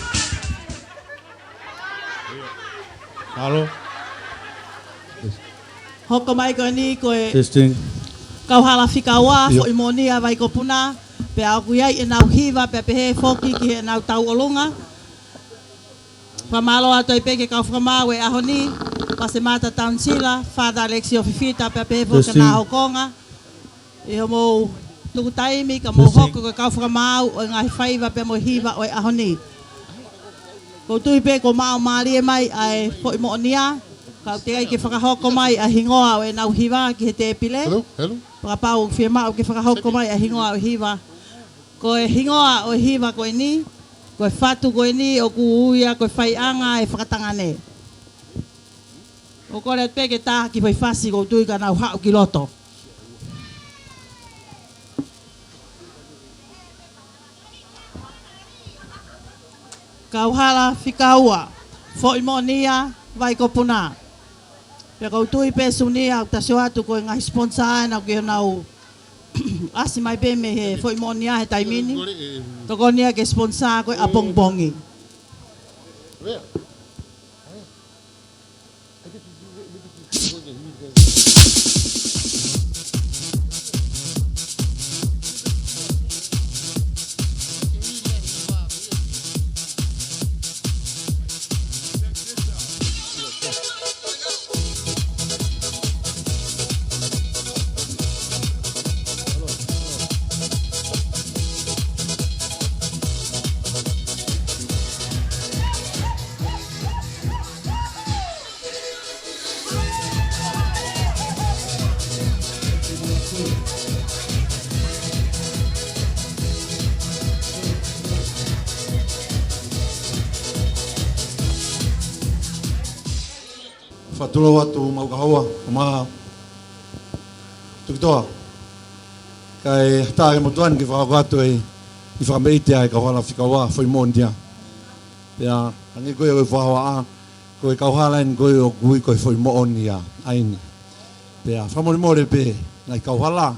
Mālō. Hoko mai ko eni ko e Testing. Kauhala fika ua, Io. Foʻi moʻoni ʻa Vaikopuna, pea ʻoku ʻi ai ʻenau hiva, pea pehē foki ki heʻenau tauʻolunga. Fakamālō atu ai pē ki he kau fakamaau ʻo e ʻaho ni, Pasemata Taunisila, Father Alexio Fifita, pea pehē foki ki Testing. Heʻenau ākonga. ʻI hoʻomou tuku taimi ka mou Testing. Hoko ko e kau fakamaau ʻo e ngaahi faiva pea mo e hiva ʻo e ʻaho ni. ʻOku ou tui pē kuo maʻu mālie mai ʻa e foʻi moʻoni ia, ka ʻoku teʻeki ai ke fakahoko mai ʻa e hingoa ʻo ʻenau hiva ki he tēpile. Hello, hello. Fakapapau ʻoku fiemaʻu ke fakahoko mai ʻa e hingoa ʻo e hiva. Ko e hingoa ʻo e hiva ko eni, ko e fatu ko eni ʻoku ui ia ko e faiʻanga ʻe fakatangane. ʻOku ou kole atu pē ke tā ki he foʻi fasi ʻoku ou tui ka nau haʻu ki loto. Kauhala fika ua, foʻi moʻoni ʻa Vaikopuna. Pea ʻoku ou tui pē Sunia ʻoku ta sio atu ko e ngaahi sponsor ena ʻoku nau ʻasi mai pē mei he foʻi moʻoni ia he taimi ni. Tokoni ia ke sponsor ko e ʻapongipongi. Where? I get to do it. Fakatulou atu mau kahoa, ʻo ma tukitoa. Kae ʻatā ke motuʻa ni ke fakahoko atu e, ʻi fakameʻite ʻa e kauhala fika ua, Foʻi Moʻonia. Pea, hangē ko ia ʻoku fakahoa ʻa, ko e kauhala eni ko ē ʻoku ui ko e Foʻi Moʻonia ʻa eni. Pea, fakamolemole pē, ngaahi kauhala,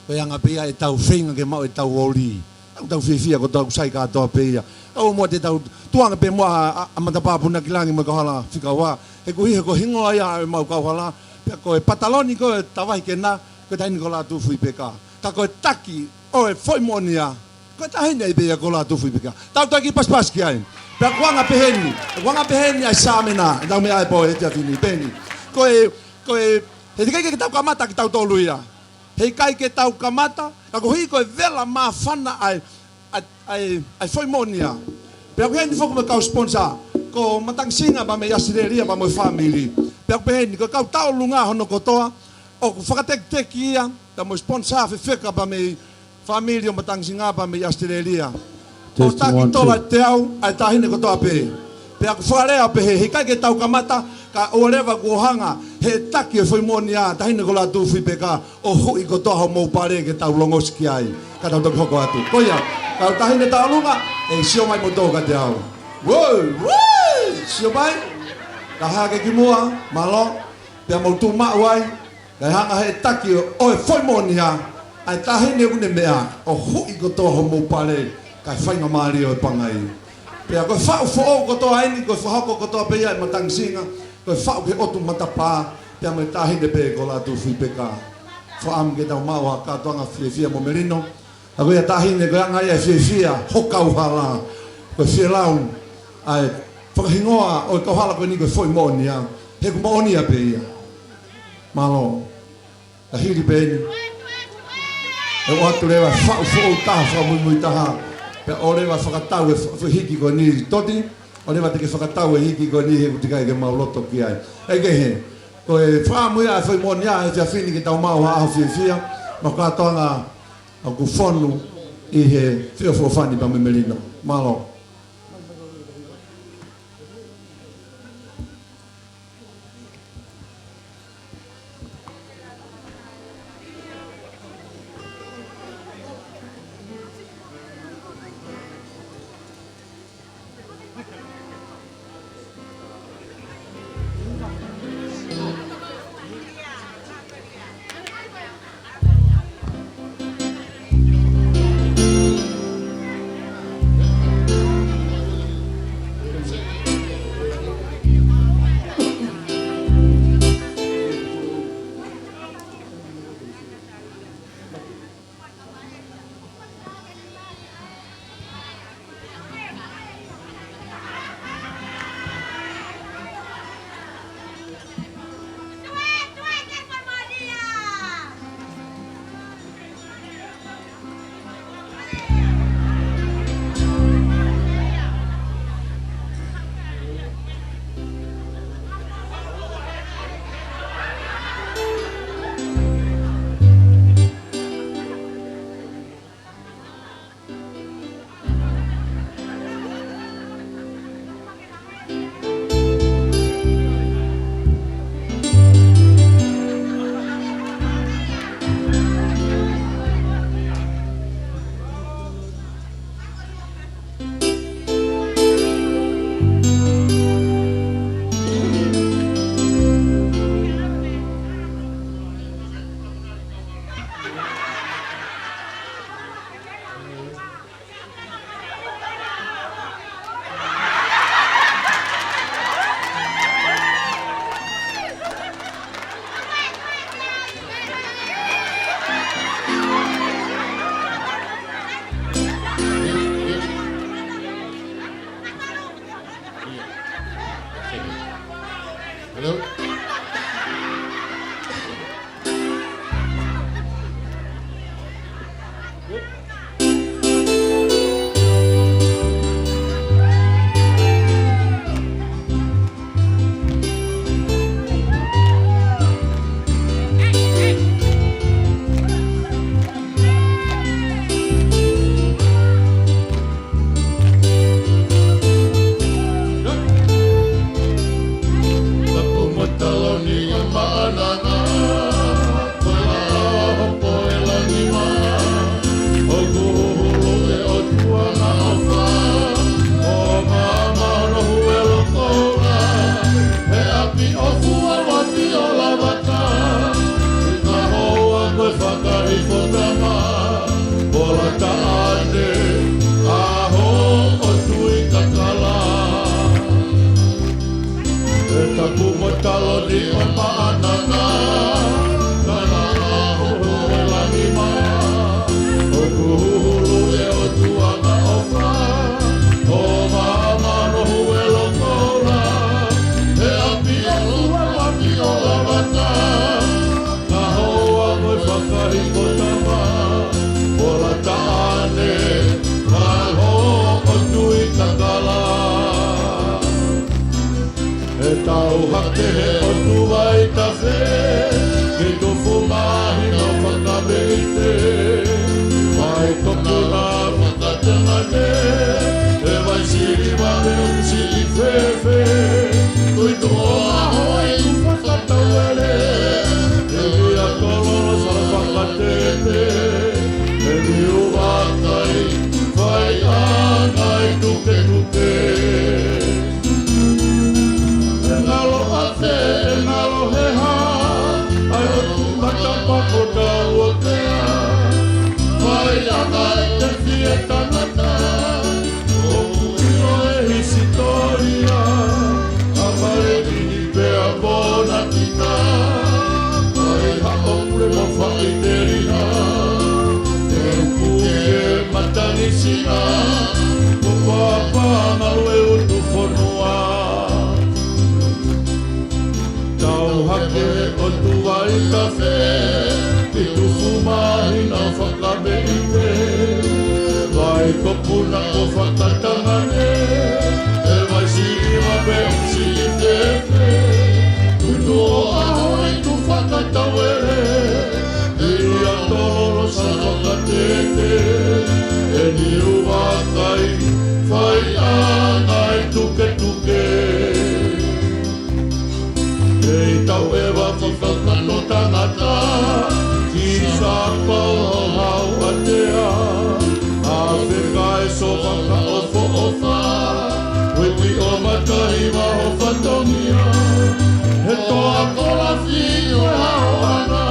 ko e anga pē ia ʻetau feinga ke maʻu ʻetau oli. ʻOku tau fiefia ko ʻetau sai kātoa pē ia. ʻOua muʻa te tau tuʻu ange pē muʻa ʻa, ʻa, ʻa Matapā Punakalangi mo e kauhala fika ua. He ko e, he ko e hingoa ia ʻemau kauhala. Pea ko e pataloni ko ē ʻo e vahe ko ena, ko e Taʻahine ko Lātūfuipeka. Ka ko e taki ʻo e Foʻi Moʻonia, ko e Taʻahine pē ia ko Lātūfuipeka. Tau taki pasipasi ki ai. Pea ʻoku anga peheni, ʻoku anga peheni ʻa e sāmina, ʻetau meʻa ʻa e pō he efiafi ni, peheni. Ko e, ko e, heʻikai ke tau kamata kitautolu ia. Heʻikai ke tau kamata, ka koeʻuhi ko e vela māfana ʻa e, ʻa e, ʻa e, ʻa e Foʻi Moʻonia. Pea ʻoku ʻi heni foki mo e kau sponsor, ko Matangisinga pea mei ʻAositelēlia pea mo e fāmili. Pea ʻoku peheni, ko e kau tauʻolunga hono kotoa, ʻoku fakatekiteki ia, pea mo e sponsor fefeka pea mei fāmili ʻo Matangisinga pea mei ʻAositelēlia. ʻO taki tola ʻe teau ʻa e taʻahine kotoa pē. Pea ʻoku fakalea pehē, heʻikai ke tau kamata, ka ʻoua leva kuo hanga he taki ʻo e Foʻi Moʻonia, Taʻahine ko Lātūfuipeka, ʻo huʻi kotoa homou pale ke tau longosi ki ai. Ka tau toki hoko atu. Ko ia, kau taʻahine tauʻolunga, ʻe sio mai moutolu kiate au. Woo, woo, sio mai. Kae hake ki muʻa, mālō. Pea mou tuʻu maʻu ai, kae hanga he taki ʻo, ʻo e Foʻi Moʻonia, ʻa e taʻahine ʻoku ne meʻa, ʻo huʻi kotoa homou pale, kae faingamālie ʻo e pangai. Pea ko e faʻu foʻou kotoa eni, ko e fakahoko kotoa pē ia ʻe Matangisinga, ko e faʻu ki he ʻotu matapā, pea mo e taʻahine pē ko Lātūfuipeka. Fakaʻamu ke tau maʻu ha kātoanga fiefia mo melino, ʻa ko ia taʻahine ko e anga ia e fiefia ho kauhala. Ko e fielau ʻa e fakahingoa ʻo e kauhala ko eni ko e Foʻi Moʻonia. He ʻoku moʻonia pē ia. Mālō. Ka hili pē eni, ʻe ʻoatu leva e faʻu foʻou taha fakamuimui taha. Pea ʻoua leva fakatau e fa-, fa-, hiki ko eni Toti. ʻOua leva te ke fakatau e hiki ko eni he ʻoku ʻikai ke mau loto ki ai. ʻEiki he. Ko e fakaʻamu ia ʻa e Foʻi Moʻonia he efiafi ni ke tau maʻu ha ʻaho fiefia. Mo e kātoanga ʻoku fonu ʻi he feʻofoʻofani pea mo e melino. Mālō. Hello? Tapu mo e taloni ʻo Maʻananga, ko e laʻā hopo e langi mā, ʻoku huhulu ʻe ʻOtua na ʻofa, ʻo maama hono huelo koula, he ʻapi ʻo fua ʻo ʻapi ʻo lavaka, ka hoa ko e fakahifo tama, pola taʻane, ʻaho ʻo Tuitakala. ʻE tapu mo e taloni ʻo Maʻananga, ka na ʻaho ʻo e langi mā, ʻoku huhulu ʻe ʻOtua na ʻofa, ʻo maama hono huelo koula, he ʻapi ʻo fua ʻo ʻapi ʻo lavaka, ka hoa ko e fakahifo tama, pola taʻane, ʻaho ʻo Tuitakala. ʻE tau hake he ʻOtua ʻi tafe, ke tufu mahino fakameʻite, vai tokona fakatangane, ʻe vai siliva mei ʻusi ʻi fēfē, tui tuʻo ʻaho ʻi fakatauele, ʻe ia tolo sa fakatete, ʻe niu vakai, fai ʻa e ngaahi tuketuke. ʻE ngalo ʻafe, ʻe ngalo he hā, ʻa e ʻotu matapako tau o tea, fai ʻa e ngaahi tefie tangata, ʻoku ʻilo he hisitōlia, ʻa Maleki ni pea mo Nakita, ʻa e haʻo pule mo Faʻiteliha, ʻe uku ke matangi sina, ko papa malu e utu fonua. Tau hake ʻOtua ʻi tafe, ke tufu mahino fakameʻite, vai tokona ko fakatangane, ʻe vai siliva mei ʻusi ʻi fēfē, tui tuʻo ʻaho ʻi fakatauele, ʻe ia tolo sa fakatete, ʻe niu vakai, fai ʻa e ngaahi tuketuke. ʻE tau ʻeva fakakano tangata, ki Sāpau Hauʻatea, ʻa fekaeso fakaʻofoʻofa, uepi ʻo matahiva ho fatongia, he toa kolafi ʻo e haoʻanga,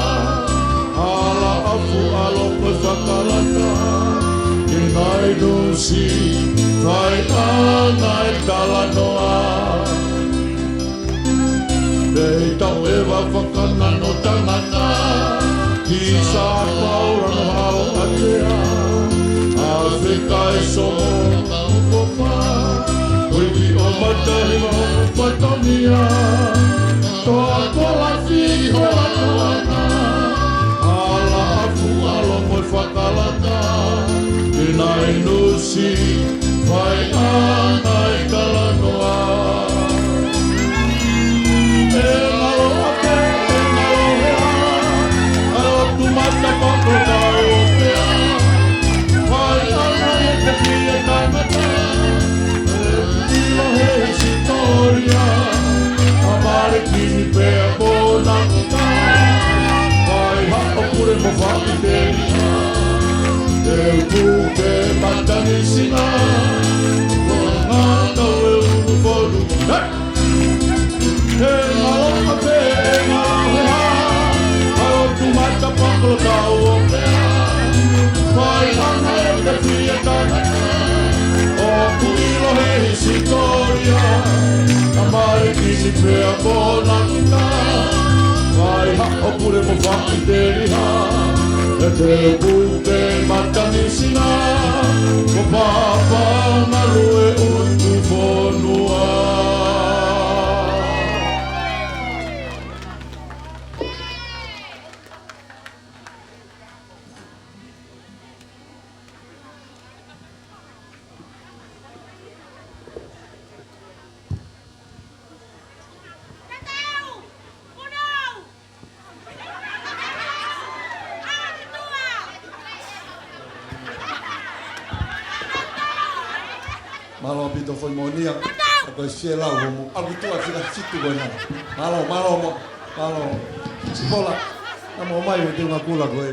ʻa Laʻafuʻalo ko e fakalata, ke nai nusi, fai ʻa e ngaahi talanoa. ʻE tau ʻeva fakakano tangata, ki Sāpau Hauʻatea, ʻa fekaeso fakaʻofoʻofa, uepi ʻo matahiva ho fatongia, toa kolafi ʻo e haoʻanga, ʻa Laʻafuʻalo ko e fakalata, ke nai nusi, fai ʻa e ngaahi talanoa. ʻE ngalo ʻafe, ʻe ngalo he hā, ʻa e ʻotu matapako tau o tea, fai ʻa e ngaahi tefie tangata, ʻe ʻilo he hisitōlia, ʻa Maleki ni pea mo Nakita, fai haʻo pule mo Faʻiteliha, ʻe uku ke matangi sina, ko e ngata e utu fonua. ʻE ngalo ʻafe, ʻe ngalo he hā, ʻa e ʻotu matapako tau o tea, fai ʻa e ngaahi tefie tangata, ʻoku ʻilo he hisitōlia, ʻa Maleki ni pea mo Nakita, fai haʻo pule mo Faʻiteliha, ʻe te uku ke matangi sina, ko papa malu e utu fonua. Pito Foʻi Moʻonia, ʻa ko e Sela Uomo, ʻa ko e tuʻa fika situ ko ena. Mālō, mālō mo, mālō. Sipola, na mo mai e te ngakula ko e.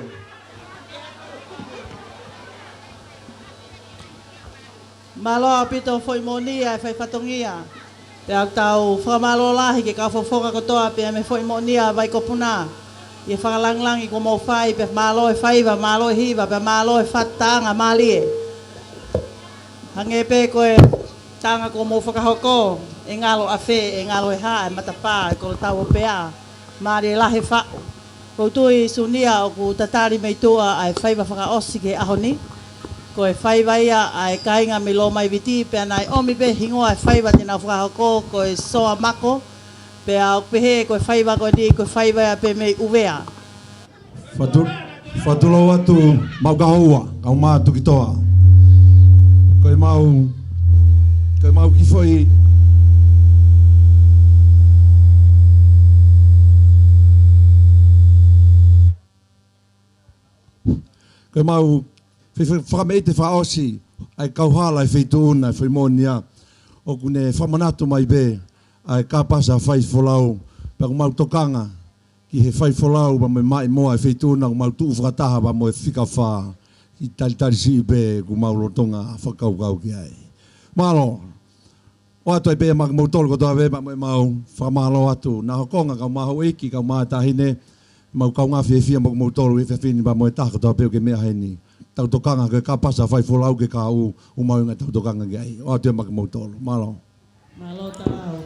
Mālō ʻaupito Foʻi Moʻonia e fai fatongia. Pea ʻoku tau fakamālō lahi ki he kau fofonga kotoa pea mei Foʻi Moʻonia Vaikopuna. ʻI he fakalāngilangi kuo mou fai, pea mālō e faiva, mālō e hiva, pea mālō e fataʻanga mālie. Hangē pē ko e taʻanga kuo mou fakahoko, ʻe ngalo ʻafē, ʻe ngalo e hā, e matapā, e kolotau ʻo pea, mālie lahi e faʻu. ʻOku ou tui Sunia ʻoku tatali mei tuʻa ʻa e faiva fakaʻosi ki he ʻaho ni. Ko e faiva ia ʻa e kāinga mei Lomaiviti, pea naʻe ʻomi pē hingoa e faiva te nau fakahoko, ko e Soa Mako, pea ʻoku pehē ko e faiva ko eni, ko e faiva ia pē mei ʻUvea. Fatu-, fakatulou atu Maʻukahoua, kae ʻumaʻā Tukitoa. Ko e mau, ko e mau kiʻi foʻi, ko e mau fe-, fe-, fakameʻite fakaʻosi ʻa e kauhala e feituʻu na e Foʻi Moʻonia. ʻOku ne fakamanatu mai pē ʻa e kāpasa fai folau, pea ʻoku mau tokanga ki he fai folau pea mo e maʻimoa e feituʻu na, ʻoku mau tuʻu fakataha pea mo e fika fā, ʻi talitali siʻi pē ʻoku mau lolotonga fakakaukau ki ai. Mālō. ʻOatu ai pē maʻa kimoutolu kotoa pē pea mo e mau fakamālō atu. Naʻa hokonga kau maʻa houʻeiki, kau maʻa taʻahine, mau kaungā fiefia mo kimoutolu he efiafi ni pea mo e taha kotoa pē ʻoku ke meʻa heni. Tau tokanga ki he kāpasa fai folau ke ka u, ʻoku mau inga tau tokanga ki ai. ʻOatu ai maʻa kimoutolu. Mālō. Mālō taau.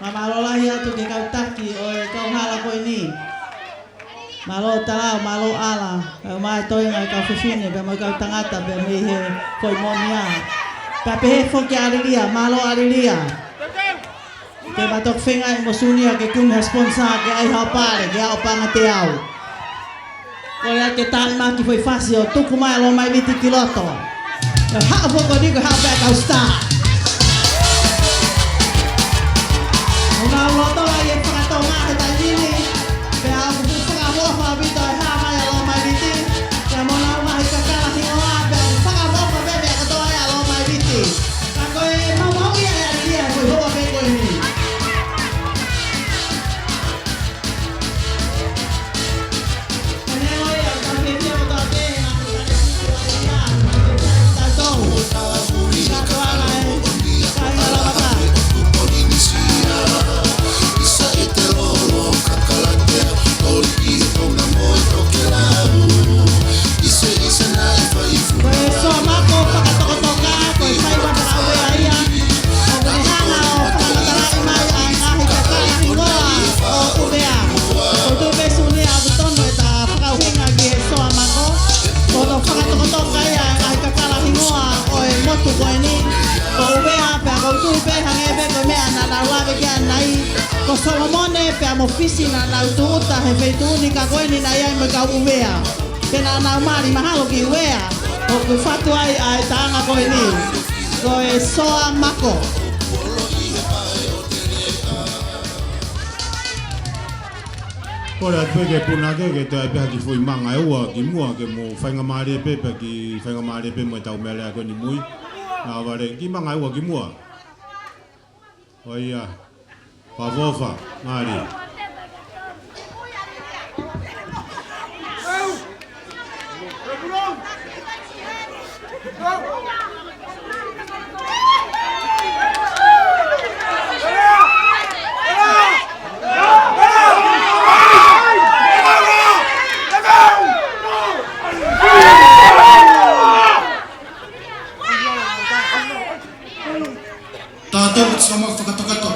Mālō lahi atu ki he kau taki ʻo e kauhala ko eni. Mālō Talau, mālō ʻAla, kae ʻumaʻā e toenga e kau fefine, pea mo e kau tangata, pea mei he foʻi moʻoni ia. Pea pehē foki ʻa ʻAlilia, mālō ʻAlilia. Ke mātou feinga ʻi mo Sunia ke kumi ha sponsor ke ʻai haʻo pale, ke ʻaʻu paʻanga teau. Ko ia ke tānaki foʻi fasi ʻo tuku mai ʻa Lomaiviti ki loto. ʻE haʻu foki eni ko e haʻu pē ʻa e kau star. ʻOku nau loto ai e fakatonga he taimi ni. Pea ʻoku fakaʻofoʻofa ʻaupito e hā mai ʻa Lomaiviti. Pea mo ʻenau ngaahi kakala hingoa, pea ʻoku fakaʻofoʻofa pē meʻa kotoa ʻa Lomaiviti. Ka ko e maumau ia ʻa ʻAlilia ko e hoa pē ko eni. Ko e Soa Mako fakatokotoka, ko e faiva fakaʻuvea ia. ʻOku ne hanga ʻo fakamatalaʻi mai ʻa e ngaahi kakala hingoa ʻo ʻUvea. ʻOku ou tui pē Sunia ʻoku tonu ʻeta fakaʻuhinga ki he Soa Mako. Ko hono fakatokotoka ia ʻa e ngaahi kakala hingoa ʻo e motu ko eni. Ko ʻUvea pea ʻoku ou tui pē hangē pē ko e meʻa naʻa nau lave ki ai ʻanenai. Ko Solomone pea mo Fisi naʻa nau tūʻuta he feituʻu ni ka ko eni naʻe ʻi ai mo e kau ʻUvea. Pea naʻa nau mali mahalo ki ʻUvea, ʻoku fatu ai ʻa e taʻanga ko eni. Ko e Soa Mako. Kole atu pē ki he punake ke toe ʻai pē ha kiʻi foʻi manga ʻe ua ki muʻa ke mo faingamālie pē, pea kiʻi faingamālie pē mo ʻetau meʻalea ko eni mui. Nā vale, kiʻi manga ʻe ua ki muʻa. ʻOia. Fakaʻofoʻofa, mālie. Tātou ʻoku tau fakatokato.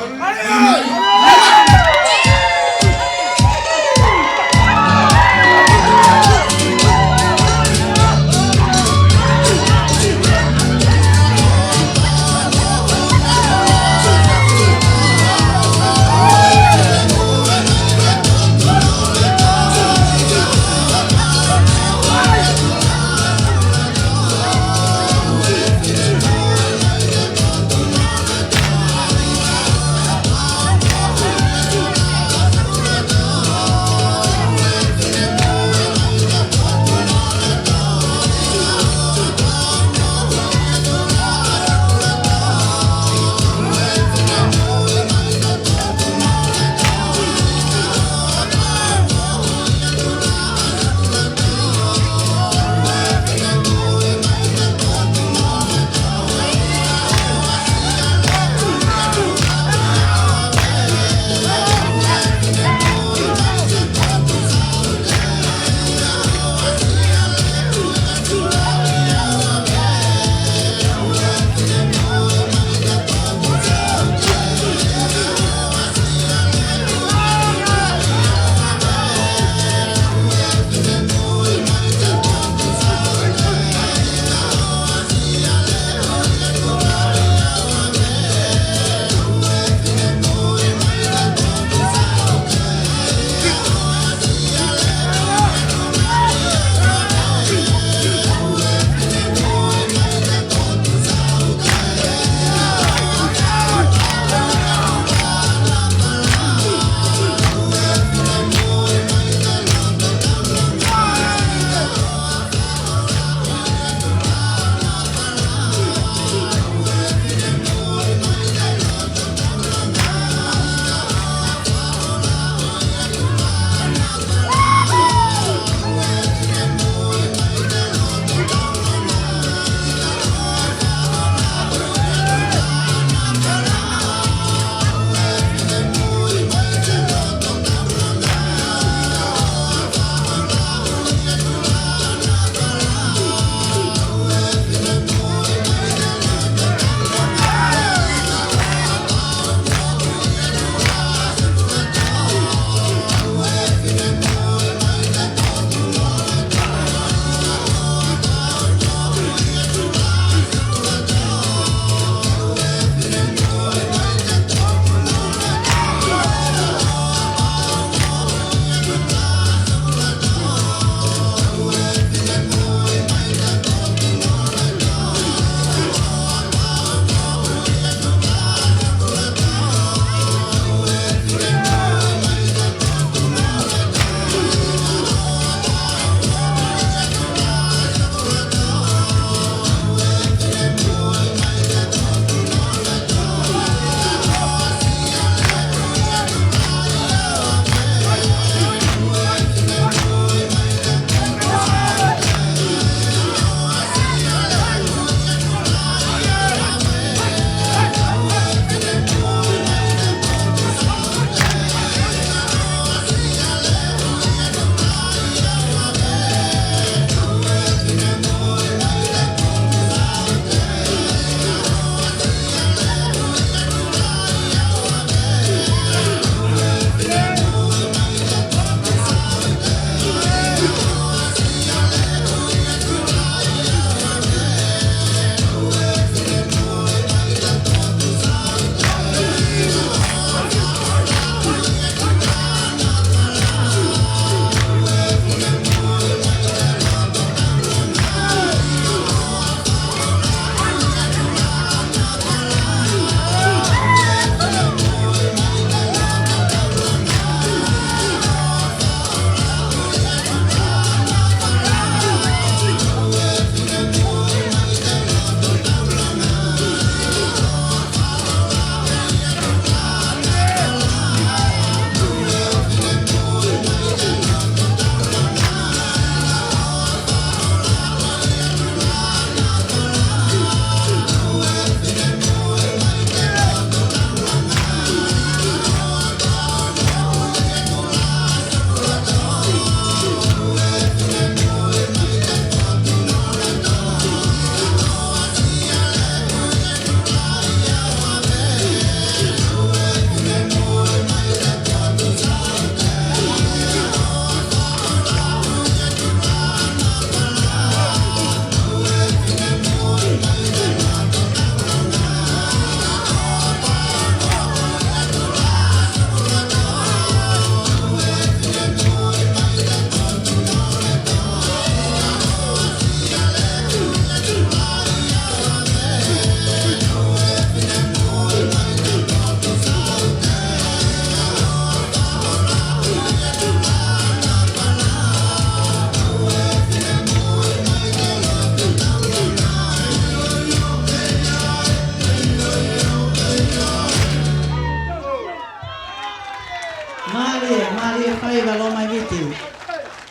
Loma e Viti.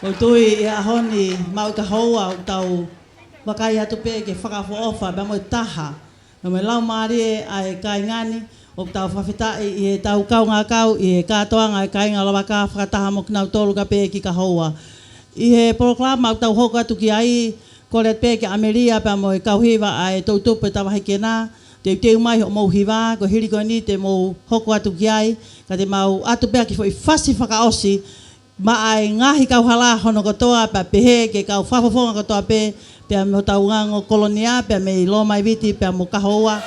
ʻOku ou tui ʻi he ʻaho ni, maʻu ʻi Kahoua, ʻoku tau vakai atu pē ki he fakaʻofoʻofa pea mo e taha, pea mo e laumālie ʻa e kāinga ni. ʻOku tau fakafetaʻi ʻi heʻetau kaungā kau ʻi he kātoanga ʻa e kāinga ʻo Lavaka, fakataha mo kinautolu ka pē ki Kahoua. ʻI he polokalama ʻoku tau hoko atu ki ai, kole atu pē kia ʻAmelia pea mo e kau hiva ʻa e toʻutupu ʻo e Tavahikena, teuteu mai hoʻomou hiva, ko e hili ko eni te mou hoko atu ki ai, ka te mau ʻatu pē ʻa e kiʻi foʻi fasi fakaʻosi maʻa e ngaahi kauhala hono kotoa, pea pehē ki he kau fakafofonga kotoa pē, pea mo hotau ngango Kolonia, pea mei Loma e Viti, pea mo Kahoua.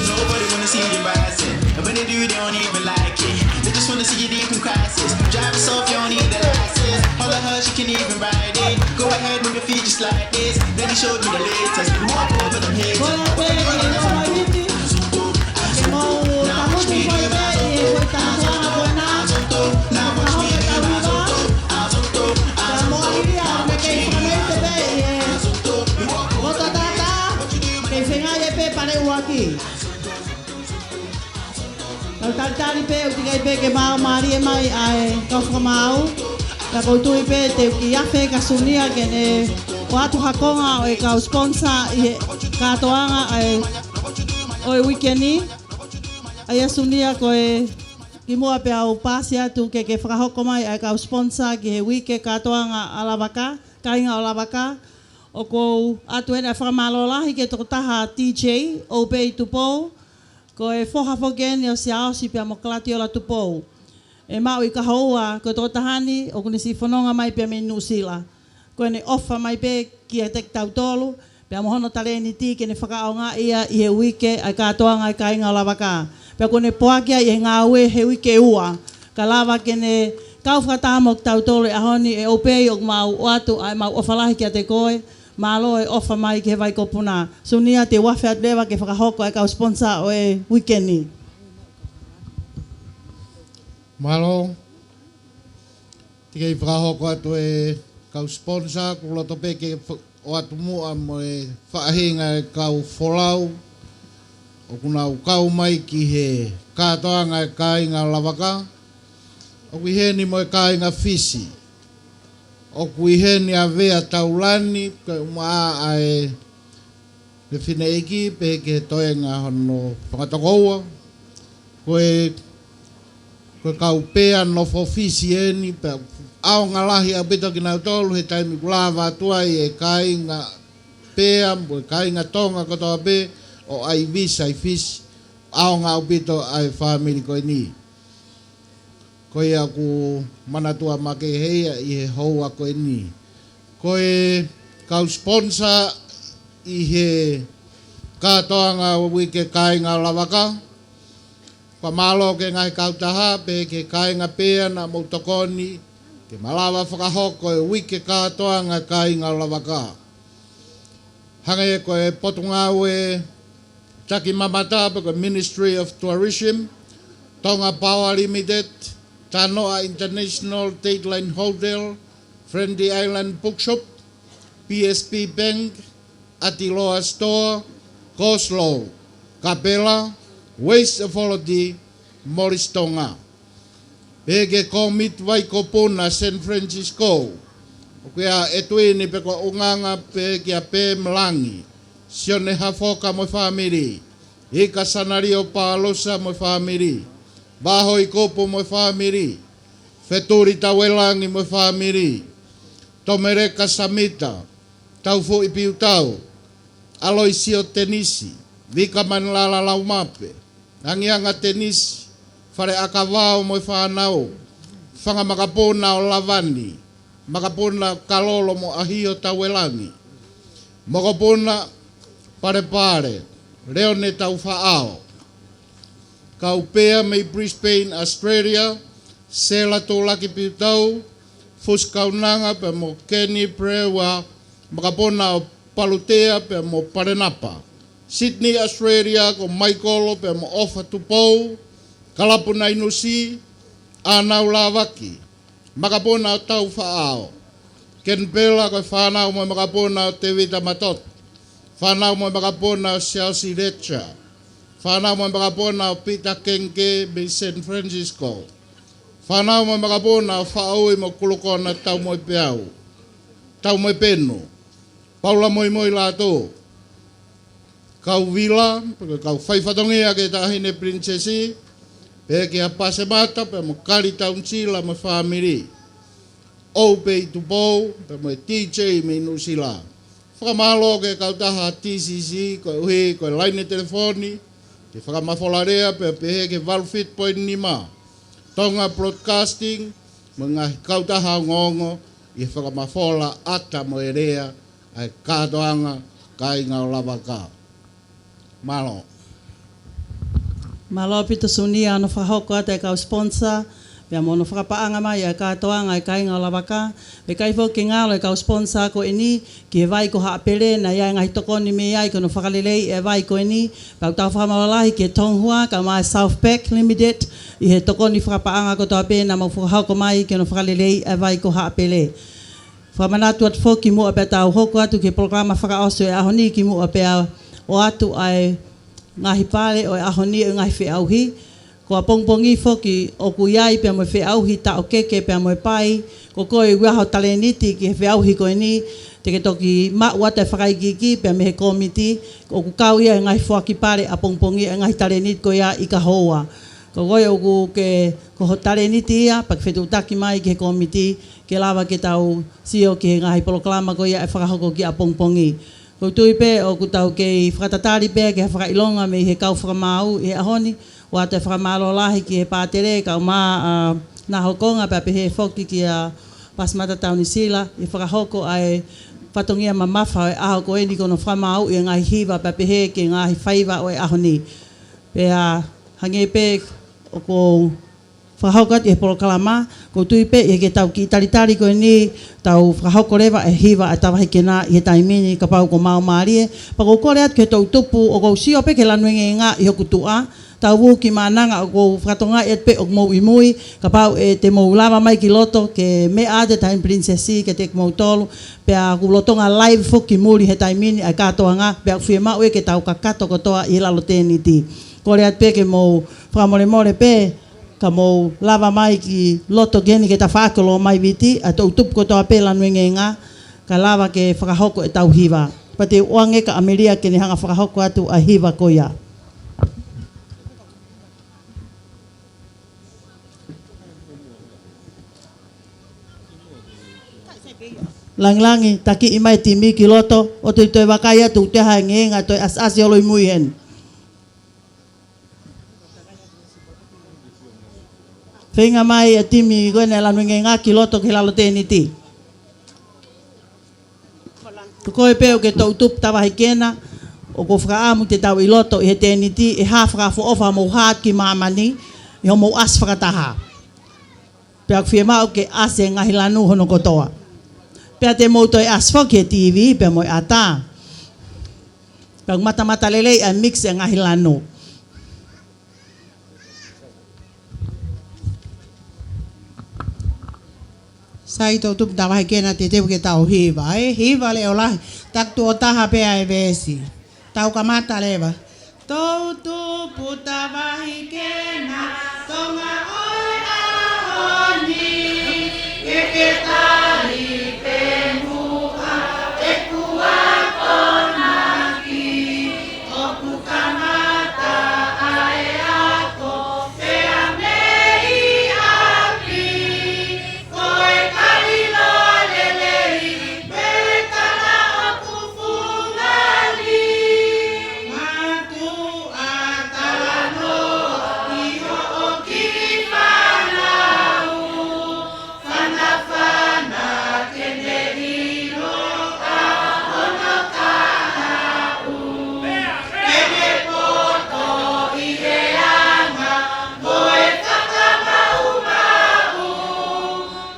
Nobody wanna see you rising. And when they do, they don't even like it. They just wanna see you deep in crisis. Drive us off, you don't need the license. All of her, she can even ride it. Go ahead, move your feet just like this. Then he showed me the latest. Walk over the page. Ko e pē ʻi Loma e Viti, ke mou tangutu fai pē ʻi he foʻi taha ko ena. Ka hoko e kau hiva. Ka mou ʻiloʻi ʻoku mou kei fakaneite pē ʻi he loto tata. Kei fengaʻi pē pale ʻuluaki. Tau talitali pē, ʻoku teʻeki ai pē ke māmālie mai ʻa e kau fakamaau. Ka ʻoku ou tui pē te u kiʻi afe kia Sunia ke ne ʻoatu ha konga ʻo e kau sponsor ʻi he kātoanga ʻa e, ʻo e uike ni. ʻA ia Sunia ko e kimuʻa pea u paasi atu ke ke fakahoko mai ʻa e kau sponsor ki he uike kātoanga ʻa Lavaka, kāinga ʻo Lavaka. ʻOku ou ʻoatu ʻeni ʻa e fakamālō lahi ki he tokotaha D J, ʻObei Tupou, Ko e foha foki eni ʻo Siaosi pea mo Kalatiola Tupou. ʻE maʻu ʻi Kahoua, ko e tokotaha ni ʻoku ne siʻi fononga mai pea mei Nuʻusila. Ko ʻene ʻofa mai pē kiate kitautolu, pea mo hono talēniti ke ne fakaʻaongaʻi ia ʻi he uike ʻa e kātoanga ʻa e kāinga ʻo Lavaka. Pea kuo ne poaki ia ʻi he ngāue he uike ʻe ua. Kae lava ke ne kau fakataha mo kitautolu he ʻaho ni. ʻE ʻOpei, ʻoku mau ʻoatu ʻa ʻemau ʻofa lahi kiate koe. Mālō e ʻofa mai ki he Vai Kopuna. Sunia, te u afe atu leva ke fakahoko e kau sponsor ʻo e uike ni. Mālō. Te u kei fakahoko atu e kau sponsor, ʻoku ou loto pē ke fa-, ʻoatu muʻa mo e faʻahinga e kau folau ʻoku nau kau mai ki he kātoanga e kāinga ʻo Lavaka. ʻOku ʻi heni mo e kāinga Fisi. ʻOku ʻi heni ʻa Vea Taulani, ko e ʻumaʻā ʻa e fefine ʻeiki, pehē ki he toenga hono fanga tokoua. Ko e, ko e kau pea nofo Fisi eni, pea ʻaonga lahi ʻaupito kinautolu he taimi ʻoku lava atu ai e kāinga pea, mo e kāinga Tonga kotoa pē, ʻo ʻai visa ʻi Fisi. ʻAonga ʻaupito ʻa e fāmili ko eni. Ko ia ʻoku manatua makehe ia ʻi he houa ko eni. Ko e kau sponsor ʻi he kātoanga ʻo e uike kāinga ʻo Lavaka. Fakamālō ki he ngaahi kautaha, pehē ki he kāinga pea naʻa mou tokoni, ke malava fakahoko e uike kātoanga kāinga ʻo Lavaka. Hangē ko e Potungāue Takimamata pe ko e Ministry of Tourism, Tonga Power Limited, Tanoa International Dateline Hotel, Friendly Island Bookshop, P S B Bank, Atiloa Store, Coslow, Capella, Waste Authority, Morris Tonga. Pehē ki he Kōmiti Vai Kopuna San Francisco, ʻoku ʻi ai ʻa ʻEtuini pe ko Unganga, pehē kia Pem Langi, Sione Hafoka mo e fāmili, Ika Sanalio Palosa mo e fāmili, Vahoikupu mo e fāmili, Fetuli Tauelangi mo e fāmili, Tomeleka Samita, Taufuʻi Piutau, ʻAloisio Tenisi, Vika Manilala Laumape, Angianga Tenisi, Fale ʻAkavao mo e fānau, fanga makapuna ʻo Lavani, makapuna ʻo Kalolo mo ʻAhio Tauelangi, mokopuna Palepale, Leone Taufaʻao, kau pea mei Brisbane, Australia, Sela Tolaki Piutau, Fusi Kaunanga pea mo Kenny Brewer, makapuna ʻo Palutea pea mo Palenapa. Sydney, Australia, ko Michael pea mo ʻOfa Tupou, Kalapu Nainusi, ʻAnau Lavaki, makapuna ʻo Taufaʻao. Kenipela, ko e fānau mo e makapuna ʻo Tevita Matoto. Fānau mo e makapuna ʻo Siaosi Letcher. Fānau mo e makapuna ʻo Peter Kengke mei San Francisco. Fānau mo e makapuna ʻo Faʻaui mo Kulukona Taumoepeau, Taumoepenu, Paula Moimoilātū. Kau vila, pe ko e kau faifatongia ki he Taʻahine Pilinisesi, pehē kia Pasemata pea mo Kali Taunisila mo e fāmili. ʻOpei Tupou pea mo e D J mei Nuʻusila. Fakamālō ki he kautaha T C C, koeʻuhi ko e laine telefoni, ke fakamafola lea pea pehē ki he valu fitu poini nima. Tonga Broadcasting, mo e ngaahi kautaha ongoongo, ʻi he fakamafola ʻata mo e lea ʻa e kātoanga kāinga ʻo Lavaka. Mālō. Mālō ʻaupito Sunia hono fakahoko atu e kau sponsor, pea mo hono fakapaʻanga mai e kātoanga e kāinga ʻo Lavaka. Pea ʻikai foki ke ngalo e kau sponsor ko eni ki he vai ko Haʻapele, naʻe ʻi ai e ngaahi tokoni mei ai ki hono fakaleleiʻi e vai ko eni. Pea ʻoku tau fakamālō lahi ki he Tonghua, kae ʻumaʻā e South Pack Limited, ʻi he tokoni fakapaʻanga kotoa pē naʻa mau fakahoko mai ki hono fakaleleiʻi e vai ko Haʻapele. Fakamanatu atu foki kimuʻa pea tau hoko atu ki he polokalama fakaʻosi ʻo e ʻaho ni, kimuʻa pea ʻoatu ʻa e ngaahi pale ʻo e ʻaho ni ʻo e ngaahi feʻauhi. Ko ʻapongipongi foki ʻoku ʻi ai pea mo e feʻauhi taʻokeke pea mo e pai. Ko koe ʻoku ʻi ai ho talēniti ki he feʻauhi ko eni, te ke toki maʻu atu e fakaikiiki pea mei he kōmiti, ʻoku kau ia he ngaahi foaki pale ʻapongipongi e ngaahi talēniti ko ia ʻi Kahoua. Ko koe ʻoku ke, ko ho talēniti ia, pea ke fetuʻutaki mai ki he kōmiti, ke lava ke tau sio ki he ngaahi polokalama ko ia ʻe fakahoko ki ʻapongipongi. ʻOku ou tui pē ʻoku tau kei fakatatali pē ki he fakaʻilonga mei he kau fakamaau ʻi he ʻaho ni, ʻoatu e fakamālō lahi ki he pātele kae ʻumaʻā ʻa Nahokonga pea pehē foki kia Pasimata Taunisila ʻi he fakahoko ʻa e fatongia mamafa ʻo e ʻaho ko eni ko hono fakamaauʻi e ngaahi hiva pea pehē ki he ngaahi faiva ʻo e ʻaho ni. Pea hangē pē ʻoku ou fakahoko atu ʻi he polokalama, ʻoku ou tui pē ʻi he ke tau kiʻi talitali ko eni, tau fakahoko leva e hiva ʻa e Tavahi Kena ʻi he taimi ni kapau ʻoku mou mālie. Pea ʻoku ou kole atu ki he toʻu tupu ʻoku ou sio pē ki he Lanu Engeenga ʻi hoku tuʻa, tau ō ki Maʻananga ʻoku ou fakatokangaʻi atu pē ʻoku mou ʻi mui, kapau ʻe te mou lava mai ki loto ke meʻa atu e Taʻahine Pilinisesi kiate kimoutolu, pea ʻoku lolotonga live foki muli he taimi ni ʻa e kātoanga, pea ʻoku fiemaʻu ia ke tau kakato kotoa ʻi he lalo tēniti. Kole atu pē ke mou fakamolemole pē, ka mou lava mai ki loto ki heni ki he tafaʻaki ʻo Lomaiviti, ʻa e toʻu tupu kotoa pē Lanu Engeenga, ka lava ke fakahoko e tau hiva. Pea te u ʻoange kia ʻAmelia ke ne hanga fakahoko atu ʻa e hiva ko ia. Langilangi, takiʻi mai e timi ki loto, ʻo te toe vakai atu ʻoku toe ʻi ai ha ngeenga toe ʻasiʻasi holo ʻi mui heni. Feinga mai e timi ko eni ʻa e Lanu Engeenga ki loto ki he lalo tēniti. Ko koe pē ʻoku ke toʻu tupu Tavahi Kena, ʻoku ou fakaʻamu te tau ʻi loto ʻi he tēniti, ʻe hā fakaʻofoʻofa hoʻomou hā atu ki māmani, ʻi hoʻomou ʻasi fakataha. Pea ʻoku fiemaʻu ke ʻasi e ngaahi lanu hono kotoa. Pea te mou toe ʻasi foki he TV, pea mo e ʻatā. Pea ʻoku matamatalelei ʻa e mix e ngaahi lanu. Sai toʻu tupu Tavahi Kena, te teu ke tau hiva, ē? Hiva leʻo lahi. Taku tuʻo taha pē ʻa e veesi. Tau kamata leva. Toʻu tupu Tavahi Kena, Tonga ʻo e ʻaho ni, ke ke tali pē muʻa ʻeku akonaki, ʻoku kamata ʻa e ako pea mei ʻapi. Ko e kali loa lelei, pea tala ʻoku fungani. Mātuʻa talanoa ʻi hoʻo kiʻi fānau, fanafana ke ne ʻilo ʻa hono kahaʻu. Ke ne poto ʻi he anga mo e fakamaʻumaʻu.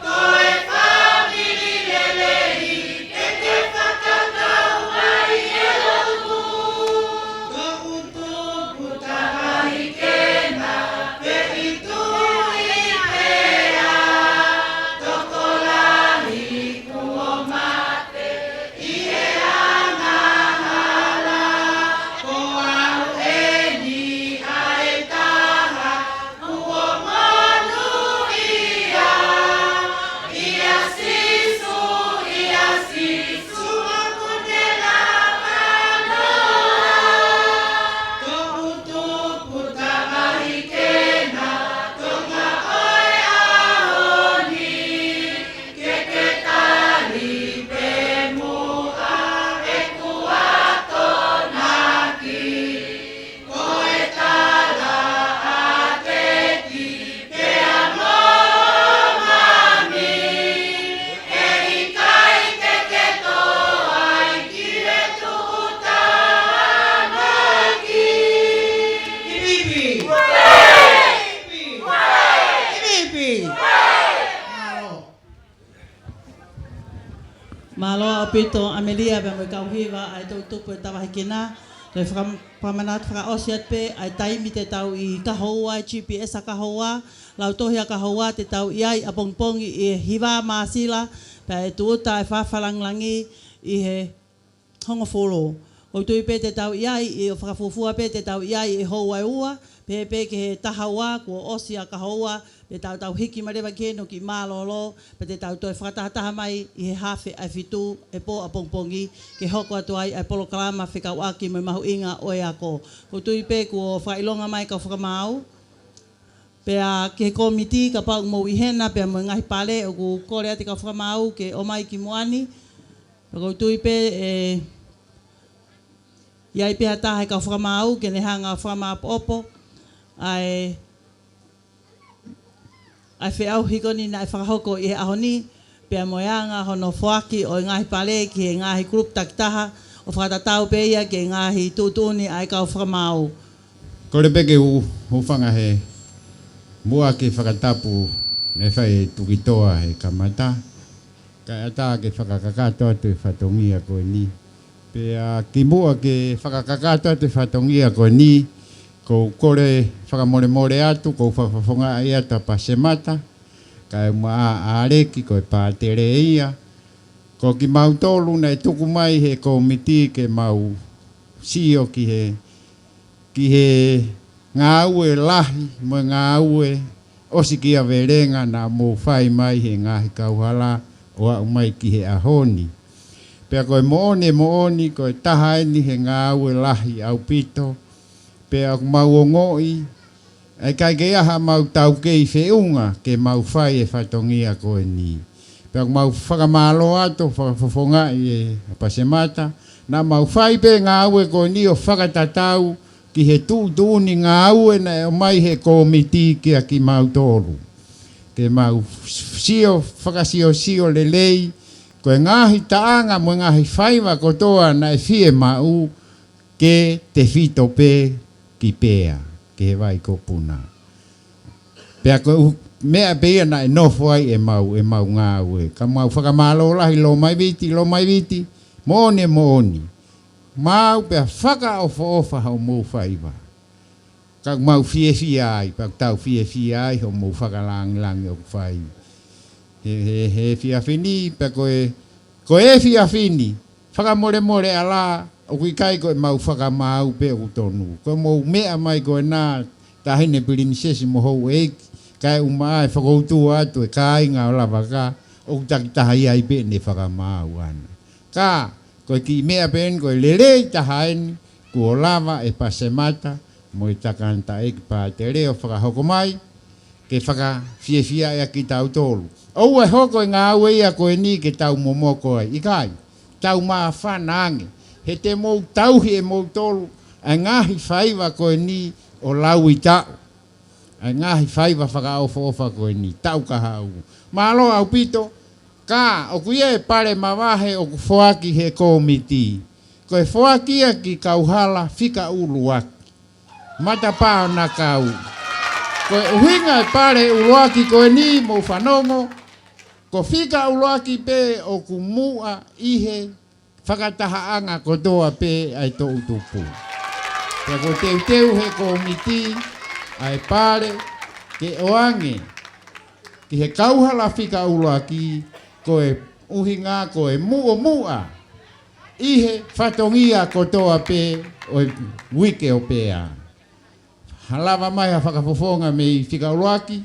Ko e fāmili lelei, ke ke fakatau ai e lotu. Toʻu tupu Tavahi Kena, pe ʻi tui pea, tokolahi kuo mate ʻi he angahala, ko au eni ʻa e taha kuo monūʻia. ʻIa Sīsū, ʻia Sīsū, ʻoku ne lava noa. Toʻu tupu Tavahi Kena, Tonga ʻo e ʻaho ni, ke ke tali pē muʻa ʻeku akonaki. Ko e tala ʻa Teti pea mo Mami, ʻe ʻikai ke ke tō ai ki he tuʻutāmaki. Ipipi. Ipipi. Ipipi. Mālō. Mālō ʻaupito ʻAmelia pea mo e kau hiva ʻa e toʻu tupu e Tavahi Kena. Toe fakam-, fakamanatu fakaʻosi atu pē ʻa e taimi te tau ʻi Kahoua, e GPS ʻa Kahoua, lautohi ʻa Kahoua, te tau ʻi ai ʻapongipongi ʻi he hiva māsila, pea ʻe tūʻuta e fakafalangilangi ʻi he hongofulu. ʻOku ou tui pē te tau ʻi ai, ʻi he fakafuofua pē te tau ʻi ai ʻi he houa ʻe ua, pehē pē ki he taha ua, kuo ʻosi ʻa Kahoua, pea tau tau hiki mai leva ki heni ʻo kiʻi mālōlō, pea te tau toe fakatahataha mai ʻi he hafe ʻa e fitu e pō ʻapongipongi, ke hoko atu ai ʻa e polokalama fekauʻaki mo e mahuʻinga ʻo e ako. ʻOku ou tui pē kuo fakaʻilonga mai kau fakamaau, pea ki he kōmiti kapau ʻoku mou ʻi hena, pea mo e ngaahi pale, ʻoku kole atu e kau fakamaau ke ō mai ki muʻa ni. Pea ʻoku ou tui pē ʻe ʻi ai pē ha taha he kau fakamaau ke ne hanga ʻo fakamāʻopoʻopo ʻa e, ʻa e feʻauhi ko eni naʻe fakahoko ʻi he ʻaho ni, pea mo e anga hono foaki ʻo e ngaahi pale ki he ngaahi kulupu takitaha, ʻo fakatatau pē ia ki he ngaahi tuʻutuʻuni ʻa e kau fakamaau. Kole pē ke u hūfanga he muʻa ke fakatapu ne fai e tukitoa he kamata, kae ʻatā ke fakakakato atu e fatongia ko eni. Pea kimuʻa ke fakakakato atu e fatongia ko eni, ʻoku ou kole fakamolemole atu, ʻoku ou fakafofongaʻi atu ʻa Pasemata, kae ʻumaʻā ʻa ʻAleki, ko e pātele ia. Ko kimautolu naʻe tuku mai he kōmiti ke mau sio ki he, ki he ngāue lahi mo e ngāue ʻosikiavelenga naʻa mou fai mai he ngaahi kauhala ʻo aʻu mai ki he ʻaho ni. Pea ko e moʻoni, moʻoni, ko e taha eni he ngāue lahi ʻaupito. Pea ʻoku mau ongoʻi ʻe ʻikai ke ʻi ai haʻamau taukei feʻunga ke mau fai e fatongia ko eni. Pea ʻoku mau fakamālō atu, fakafofongaʻi ʻa Pasemata, naʻa mau fai pē ngāue ko eni ʻo fakatatau ki he tuʻutuʻuni ngāue naʻe ʻomai he kōmiti kia kimautolu. Ke mau sio, fakasiosio lelei, ko e ngaahi taʻanga mo e ngaahi faiva kotoa naʻe fiemaʻu ke tefito pē ki Pea, ki he vai ko Puna. Pea ko e ʻū meʻa pē ia naʻe nofo ai ʻemau, ʻemau ngāue. Ka mau fakamālō lahi Lomaiviti, Lomaiviti, moʻoni, moʻoni. Mau pea fakaʻofoʻofa hoʻomou faiva. Ka mau fiefia ai, pea tau fiefia ai hoʻomou fakalāngilangi ʻoku fai he, he, he efiafi ni, pea ko e, ko e efiafi ni, fakamolemole ʻalā, ʻoku ʻikai ko ʻemau fakamaau pē ʻoku tonu. Ko hoʻomou meʻa mai ko ena, Taʻahine Pilinisesi mo houʻeiki, kae ʻumaʻā e fakautu atu e kāinga ʻo Lavaka, ʻoku takitaha ʻi ai pē ʻene fakamaau ʻana. Ka, ko e kiʻi meʻa pē eni, ko e lelei taha eni, kuo lava ʻe Pasemata mo e Takanataʻeiki Pātele ʻo fakahoko mai, ke fakafiefia ʻa kitautolu. ʻOua ʻe hoko e ngāue ia ko eni ke tau momoko ai, ʻikai. Tau māfana ange. He te mou tauhi ʻe moutolu ʻa e ngaahi faiva ko eni ʻo lauʻi taʻu. ʻA e ngaahi faiva fakaʻofoʻofa ko eni, taʻu kahaʻu. Mālō ʻaupito, ka ʻoku ʻi ai e pale mavahe ʻoku foaki he kōmiti. Ko e foaki ia ki Kauhala fika ʻuluaki. Matapā ʻo Nakau. Ko e ʻuhinga e pale ʻuluaki ko eni mou fanongo, ko fika ʻuluaki pē ʻoku muʻa ʻi he fakatahaʻanga kotoa pē ʻa e toʻutupu. Pea ko e teuteu he kōmiti ʻa e pale ke ʻoange ki he Kauhala fika ʻuluaki, ko e ʻuhinga ko e muʻomuʻa ʻi he fatongia kotoa pē ʻo e uike ʻo Pea. Halava mai ha fakafofonga mei fika ʻuluaki.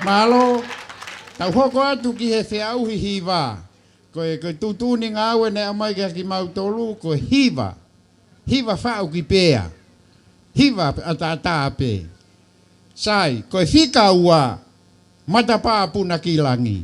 Mālō, tau hoko atu ki he feʻauhi hiva. Ko e, ko e tuʻutuʻuni ngāue naʻe ʻomai kia kimautolu, ko e hiva. Hiva faʻu ki Pea. Hiva ʻataʻatā pē. Sai, ko e fika ua, Matapā Puna ki Langi.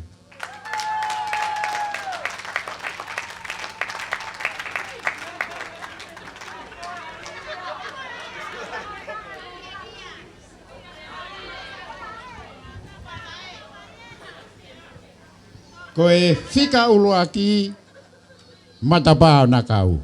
Ko e fika ʻuluaki, Matapā ʻo Nakau.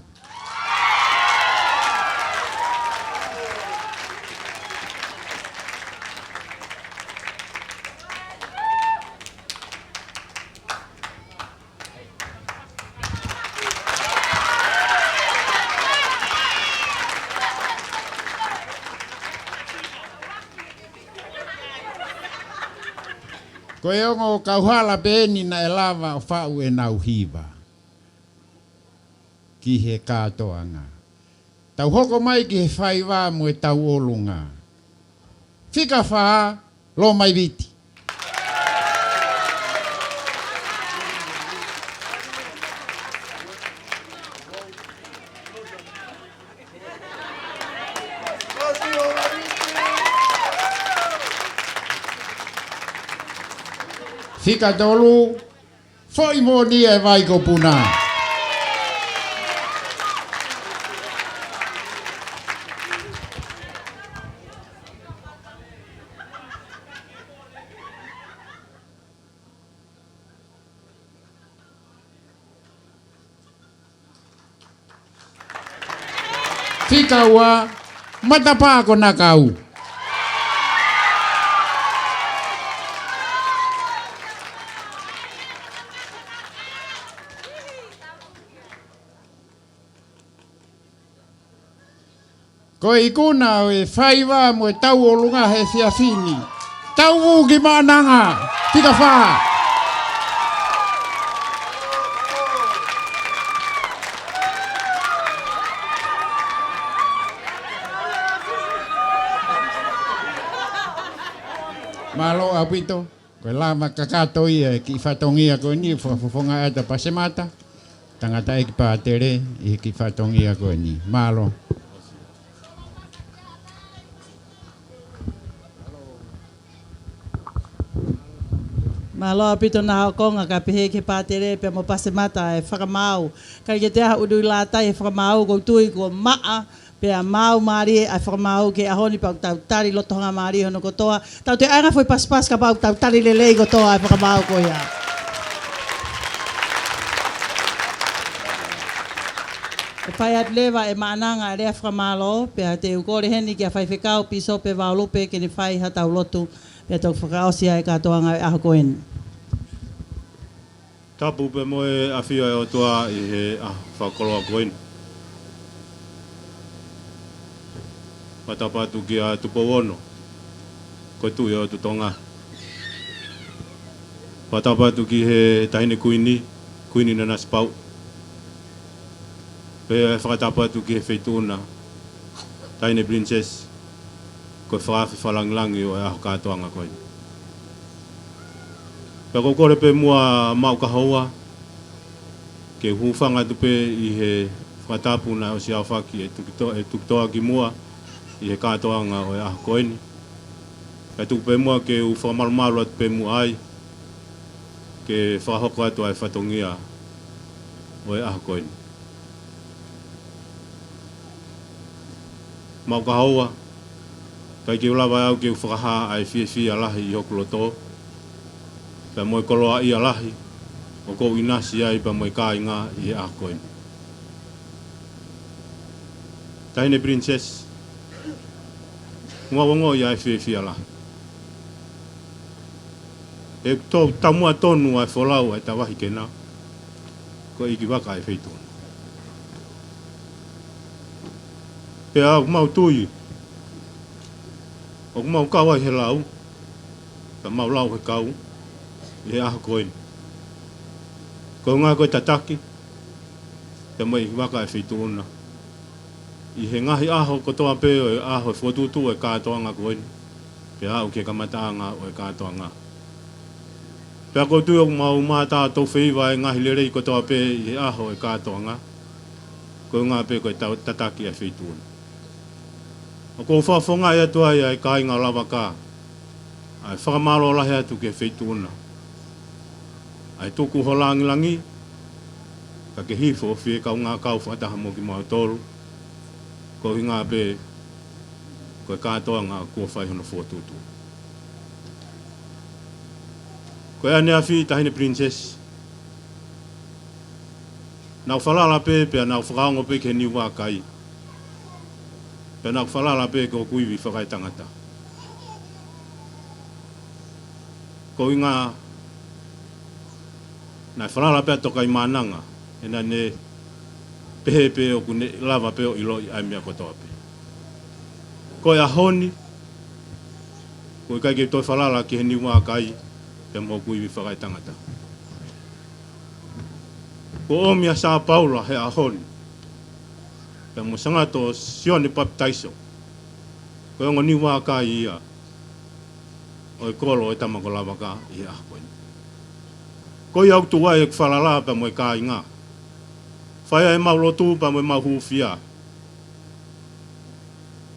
Ko e ongo kauhala pē eni naʻe lava ʻo faʻu ʻenau hiva ki he kātoanga. Tau hoko mai ki he faiva mo e tauʻolunga. Fika fā, Lomaiviti. Fika tolu, foʻi moʻoni e vai ko Puna. Fika ua, matapā ko Nakau. Ko e ikuna ʻo e faiva mo e tauʻolunga he efiafi ni. Tauvū ki Maʻananga, fika fā. Mālō ʻaupito. Ko e lama kakato ia e kiʻi fatongia ko eni, fakafofonga ʻa e Pasemata, tangataʻeiki pātele ʻi he kiʻi fatongia ko eni. Mālō. Mālō ʻaupito Nahokonga, ka pehē ki he pātele pea mo Pasemata e fakamaau. Ka ʻi he te aha ʻunuʻi lātai e fakamaau, kou tui kuo maʻa pea maau mālie ʻa e fakamaau ki he ʻaho ni, pea ʻoku tau tali loto hangamālie hono kotoa. Tau toe ʻai ʻa e foʻi pasipasi kapau ʻoku tau tali lelei kotoa ʻa e fakamaau ko ia. ʻE fai atu leva ʻe Maʻananga e lea fakamālō, pea te u kole heni kia Faifekau Pīsope Vaolupe ke ne fai ha tau lotu, pea toki fakaʻosi ʻa e kātoanga ʻo e ʻaho ko eni. Tapu pē mo e ʻafio ʻa e ʻOtua ʻi he ʻaho fakakoloa ko eni. Fakatapu atu kia Tupou Ono, ko e Tuʻi ʻo e ʻOtu Tonga. Fakatapu atu ki he Taʻahine Kuini, Kuini Nanasipauʻu. Pea fakatapu atu ki he Feituʻuna, Taʻahine Princess, ko e fakaafe fakalāngilangi ʻo e ʻaho kātoanga ko eni. Pea kou kole pē muʻa Maʻu Kahoua, ke u hūfanga atu pē ʻi he fakatapu naʻe ʻosi aofaki ʻe Tukito-, ʻe Tukitoa ki muʻa ʻi he kātoanga ʻo e ʻaho ko eni. Kae tuku pē muʻa ke u fakamalumalu atu pē muʻa ai, ke fakahoko atu ʻa e fatongia ʻo e ʻaho ko eni. Maʻu Kahoua, ʻikai ke u lava ʻe au ke u fakahā ʻa e fiefia lahi ʻi hoku loto, pea mo e koloaʻia lahi ʻoku ou ʻinasi ai pea mo e kāinga ʻi he ʻaho ko eni. Taʻahine Princess, ʻoku mau ongoʻi ʻa e fiefia lahi. ʻE tau taumuʻa tonu ʻa e folau ʻa e Tavahi Kena, ko e ʻEikivaka ʻa e Feituʻuna. Pea ʻoku mau tui, ʻoku mau kau ai he lau, ka mau lau he kau, ʻi he ʻaho ko eni. Ko e ʻuhinga ko e tataki, pea mo e ʻEikivaka ʻa e Feituʻuna. ʻI he ngaahi ʻaho kotoa pē ʻo e ʻaho e fokotuʻutuʻu e kātoanga ko eni, pea aʻu ki he kamataʻanga ʻo e kātoanga. Pea kou tui ʻoku mau mātā tou feiva e ngaahi lelei kotoa pē ʻi he ʻaho e kātoanga, ko e ʻuhinga pē ko e tau-, tataki ʻa e Feituʻuna. ʻOku ou fakafofongaʻi atu ai ʻa e kāinga ʻo Lavaka, ʻa e fakamālō lahi atu ki he Feituʻuna. ʻA e tuku ho lāngilangi, ka ke hifo ʻo fie kaungā kau fakataha mo kimautolu, ko e ʻuhinga pē ko e kātoanga kuo fai hono fokotuʻutuʻu. Ko e ʻaneafi Taʻahine Princess, naʻá ku falala pē, pea naʻá ku fakaongo pē ki he niu vākai. Pea naʻá ku falala pē ki hoku ivi fakaetangata. Ko e ʻuhinga naʻe falala pē ʻa Tokaimaʻananga, he naʻá ne pehē pē ʻoku ne lava pē ʻo ʻiloʻi ʻa e meʻa kotoa pē. Ko e ʻaho ni, ʻoku ʻikai ke u toe falala ki he niu vākai, pea mo hoku ivi fakaetangata. Kuo ʻomi ʻa Sā Paula he ʻaho ni, pea mo Sangato Sione Papitaiso, ko e ongo niu vākai ia ʻo e kolo ʻo e tama ko Lavaka ʻi he ʻaho ko eni. Ko ia ʻoku tuʻu ai ʻeku falala pea mo e kāinga. Fai ai ʻemau lotu pea mo ʻemau hūfia,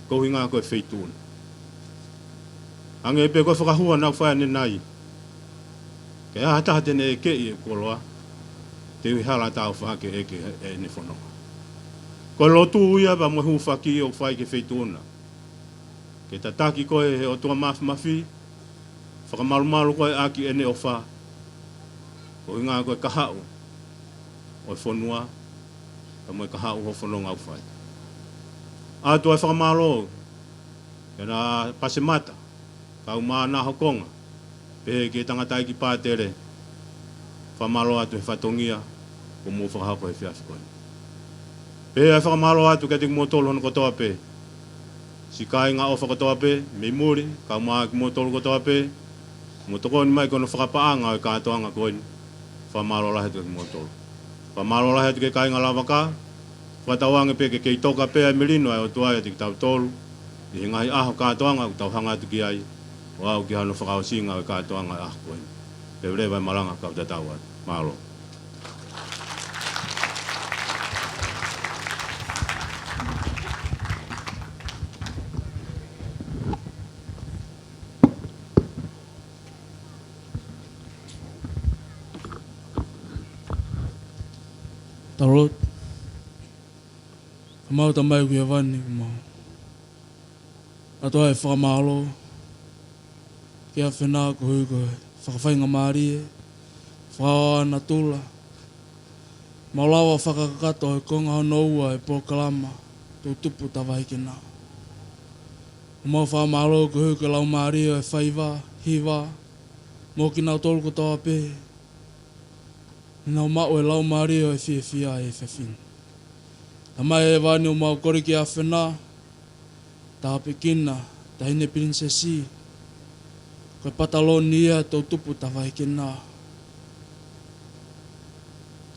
ko e ʻuhinga ko e Feituʻuna. Hangē pē ko e fakahua naʻá ku fai ʻanenai, Ke ʻi ai ha taha te ne ʻekeʻi e koloa, te u ʻi hala ʻo taau faka ke ʻeke ʻene fononga. Ko e lotu ia pea mo e hūfaki ʻoku fai ki he feituʻu na. Ke tataki koe ʻe he ʻOtua Mafimafi, fakamalumalu koe ʻaki ʻene ʻofa, koeʻuhinga ko e kahaʻu ʻo e fonua, pea mo e kahaʻu ʻo e fononga ʻoku fai. ʻOatu e fakamālō kia Pasemata, kau mo ʻena houʻeiki, pehē ki he tangataʻeiki pātele, fakamālō atu he fatongia kuo mou fakahoko he efiafi ko eni. Pea ʻe fakamālō atu kiate kimoutolu hono kotoa pē, siʻi kāinga ʻofa kotoa pē mei muli, kau mo kimoutolu kotoa pē, mou tokoni mai ki hono fakapaʻanga ʻo e kātoanga ko eni. Fakamālō lahi atu kiate kimoutolu. Fakamālō lahi atu ki he kāinga Lavaka, fakatauange pē ke kei toka pē ʻa e melino ʻa e ʻOtua ʻiate kitautolu ʻi he ngaahi ʻaho kātoanga ʻoku tau hanga atu ki ai, ʻo aʻu ki hano fakaʻosinga ʻo e kātoanga ʻo e ʻaho ko eni. Leveleva e malanga kau tatau atu. Mālō. Tau lotu. Ka mau Tamai ʻoku ʻi hēvani, ʻoku mau ʻoatu ʻa e fakamālō ki he ʻAfiona koeʻuhi ko e fakafaingamālie, fakaʻofoʻofa ʻa e natula, mau lava ʻo fakakakato he konga hono ua ʻo e polokalama Tutupu Tavahi Kena. ʻOku mau fakamālō koeʻuhi ko e laumālie ʻo e faiva, hiva, mo kinautolu kotoa pē, ʻoku nau maʻu e laumālie ʻo e fiefia he efiafi ni. Tamai ʻi hēvani, ʻoku mau kole ki he ʻAfiona, tāpuekina e Taʻahine Pilinisesi, ko e pataloni ia ʻo Tutupu Tavahi Kena.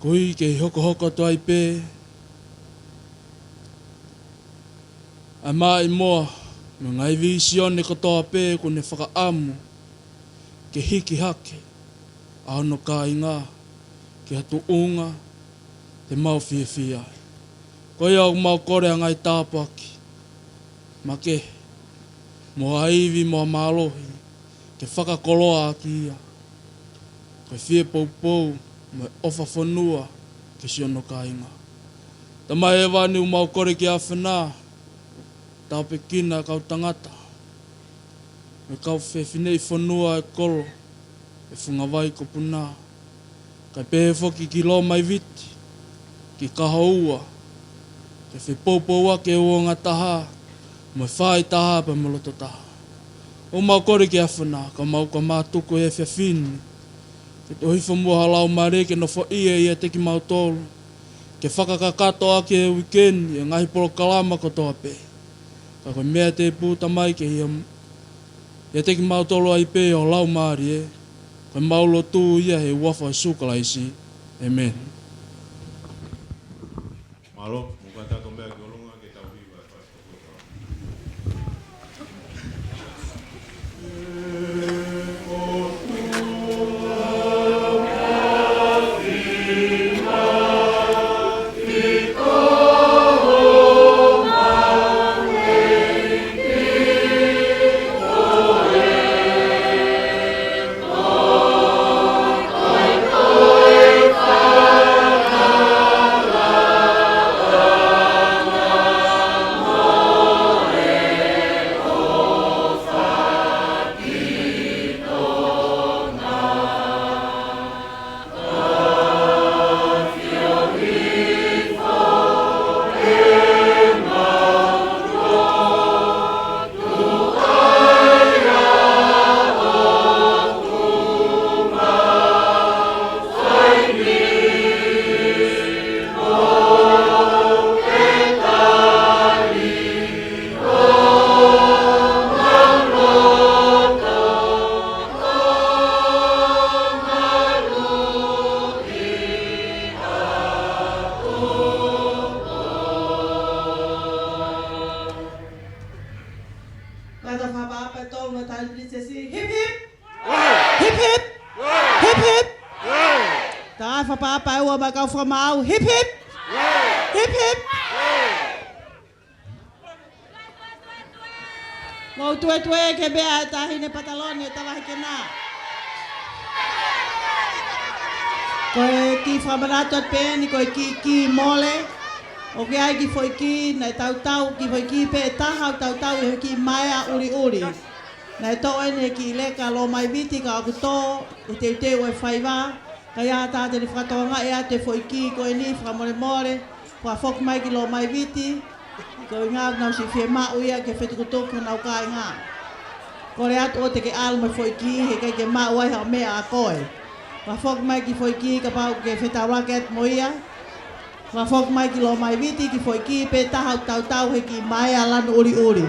Koeʻuhi ke hokohoko atu ai pē ʻa e maʻimoa mo e ngaahi vīsone kotoa pē kuo ne fakaʻamu ke hiki hake ʻa hono kāinga ki ha tuʻunga te mau fiefia ai. Ko ia ʻoku mau kole ʻa e ngaahi tāpuaki makehe, mo ha ivi mo ha mālohi, ke fakakoloa ʻaki ia ko e fie poupou mo e ʻofa fonua ki siʻono kāinga. Tamai ʻi hēvani, ʻoku mau kole ki he ʻAfiona, tāpuekina e kau tangata mo e kau fefineʻi fonua ʻo e kolo ʻo e Fungavai ko Puna, kae pehē foki ki Loma ʻi Viti, ki Kahoua, ke fepoupouaki e uouangataha mo e faitaha pea mo e lototaha. ʻOku mau kole ki he ʻAfiona, ka mau ka mātuku he efiafi ni ke toʻo hifo muʻa ha laumālie ke nofoʻia ʻiate kimautolu, ke fakakakato ʻaki he uike ni e ngaahi polokalama kotoa pē. Ka ko e meʻa tēpū Tamai ke ʻiate kimautolu ai pē ho laumālie, ko ʻemau lotu ia he huafa ʻo Sīsū Kalaisi. ʻĒmeni. Mālō, mou kātaki meʻa ki ʻolunga ke tau hiva e fasi. Kātaki fakaʻapaʻapa e tolu mo e Taʻahine Pilinisesi. Hip, hip. Hip, hip. Hip, hip. Tau fakaʻapaʻapa e ua mo e kau fakamaau. Hip, hip. Hip, hip. Mou tuētuē ke meʻa e Taʻahine Pataloni ʻo Tavahi Kena. Ko e kiʻi fakamanatu atu pē eni, ko e kiʻi kī mole. ʻOku ʻi ai e kiʻi foʻi kī naʻe tautau, kiʻi foʻi kī pē ʻe taha ʻoku tautau he kiʻi maea ʻuliʻuli. Naʻe toʻo eni he kiʻi leka Lomaiviti ka ʻoku tō he teuteu ʻo e faiva. Ka ʻi ai ha taha te ne fakatokangaʻi atu e foʻi kī ko eni, fakamolemole, fakafoki mai ki Lomaiviti, ko e ʻuhinga ʻoku nau siʻi fiemaʻu ia ke fetukutuku honau kāinga. Kole atu ʻoua te ke ʻalu mo e foʻi kī, he ʻikai ke maʻu ai haʻo meʻa ʻa koe. Fakafoki mai e kiʻi foʻi kī kapau ʻoku ke fetaulaki atu mo ia. Fakafoki mai ki Lomaiviti e kiʻi foʻi kī pē taha ʻoku tautau he kiʻi maea lanu ʻuliʻuli.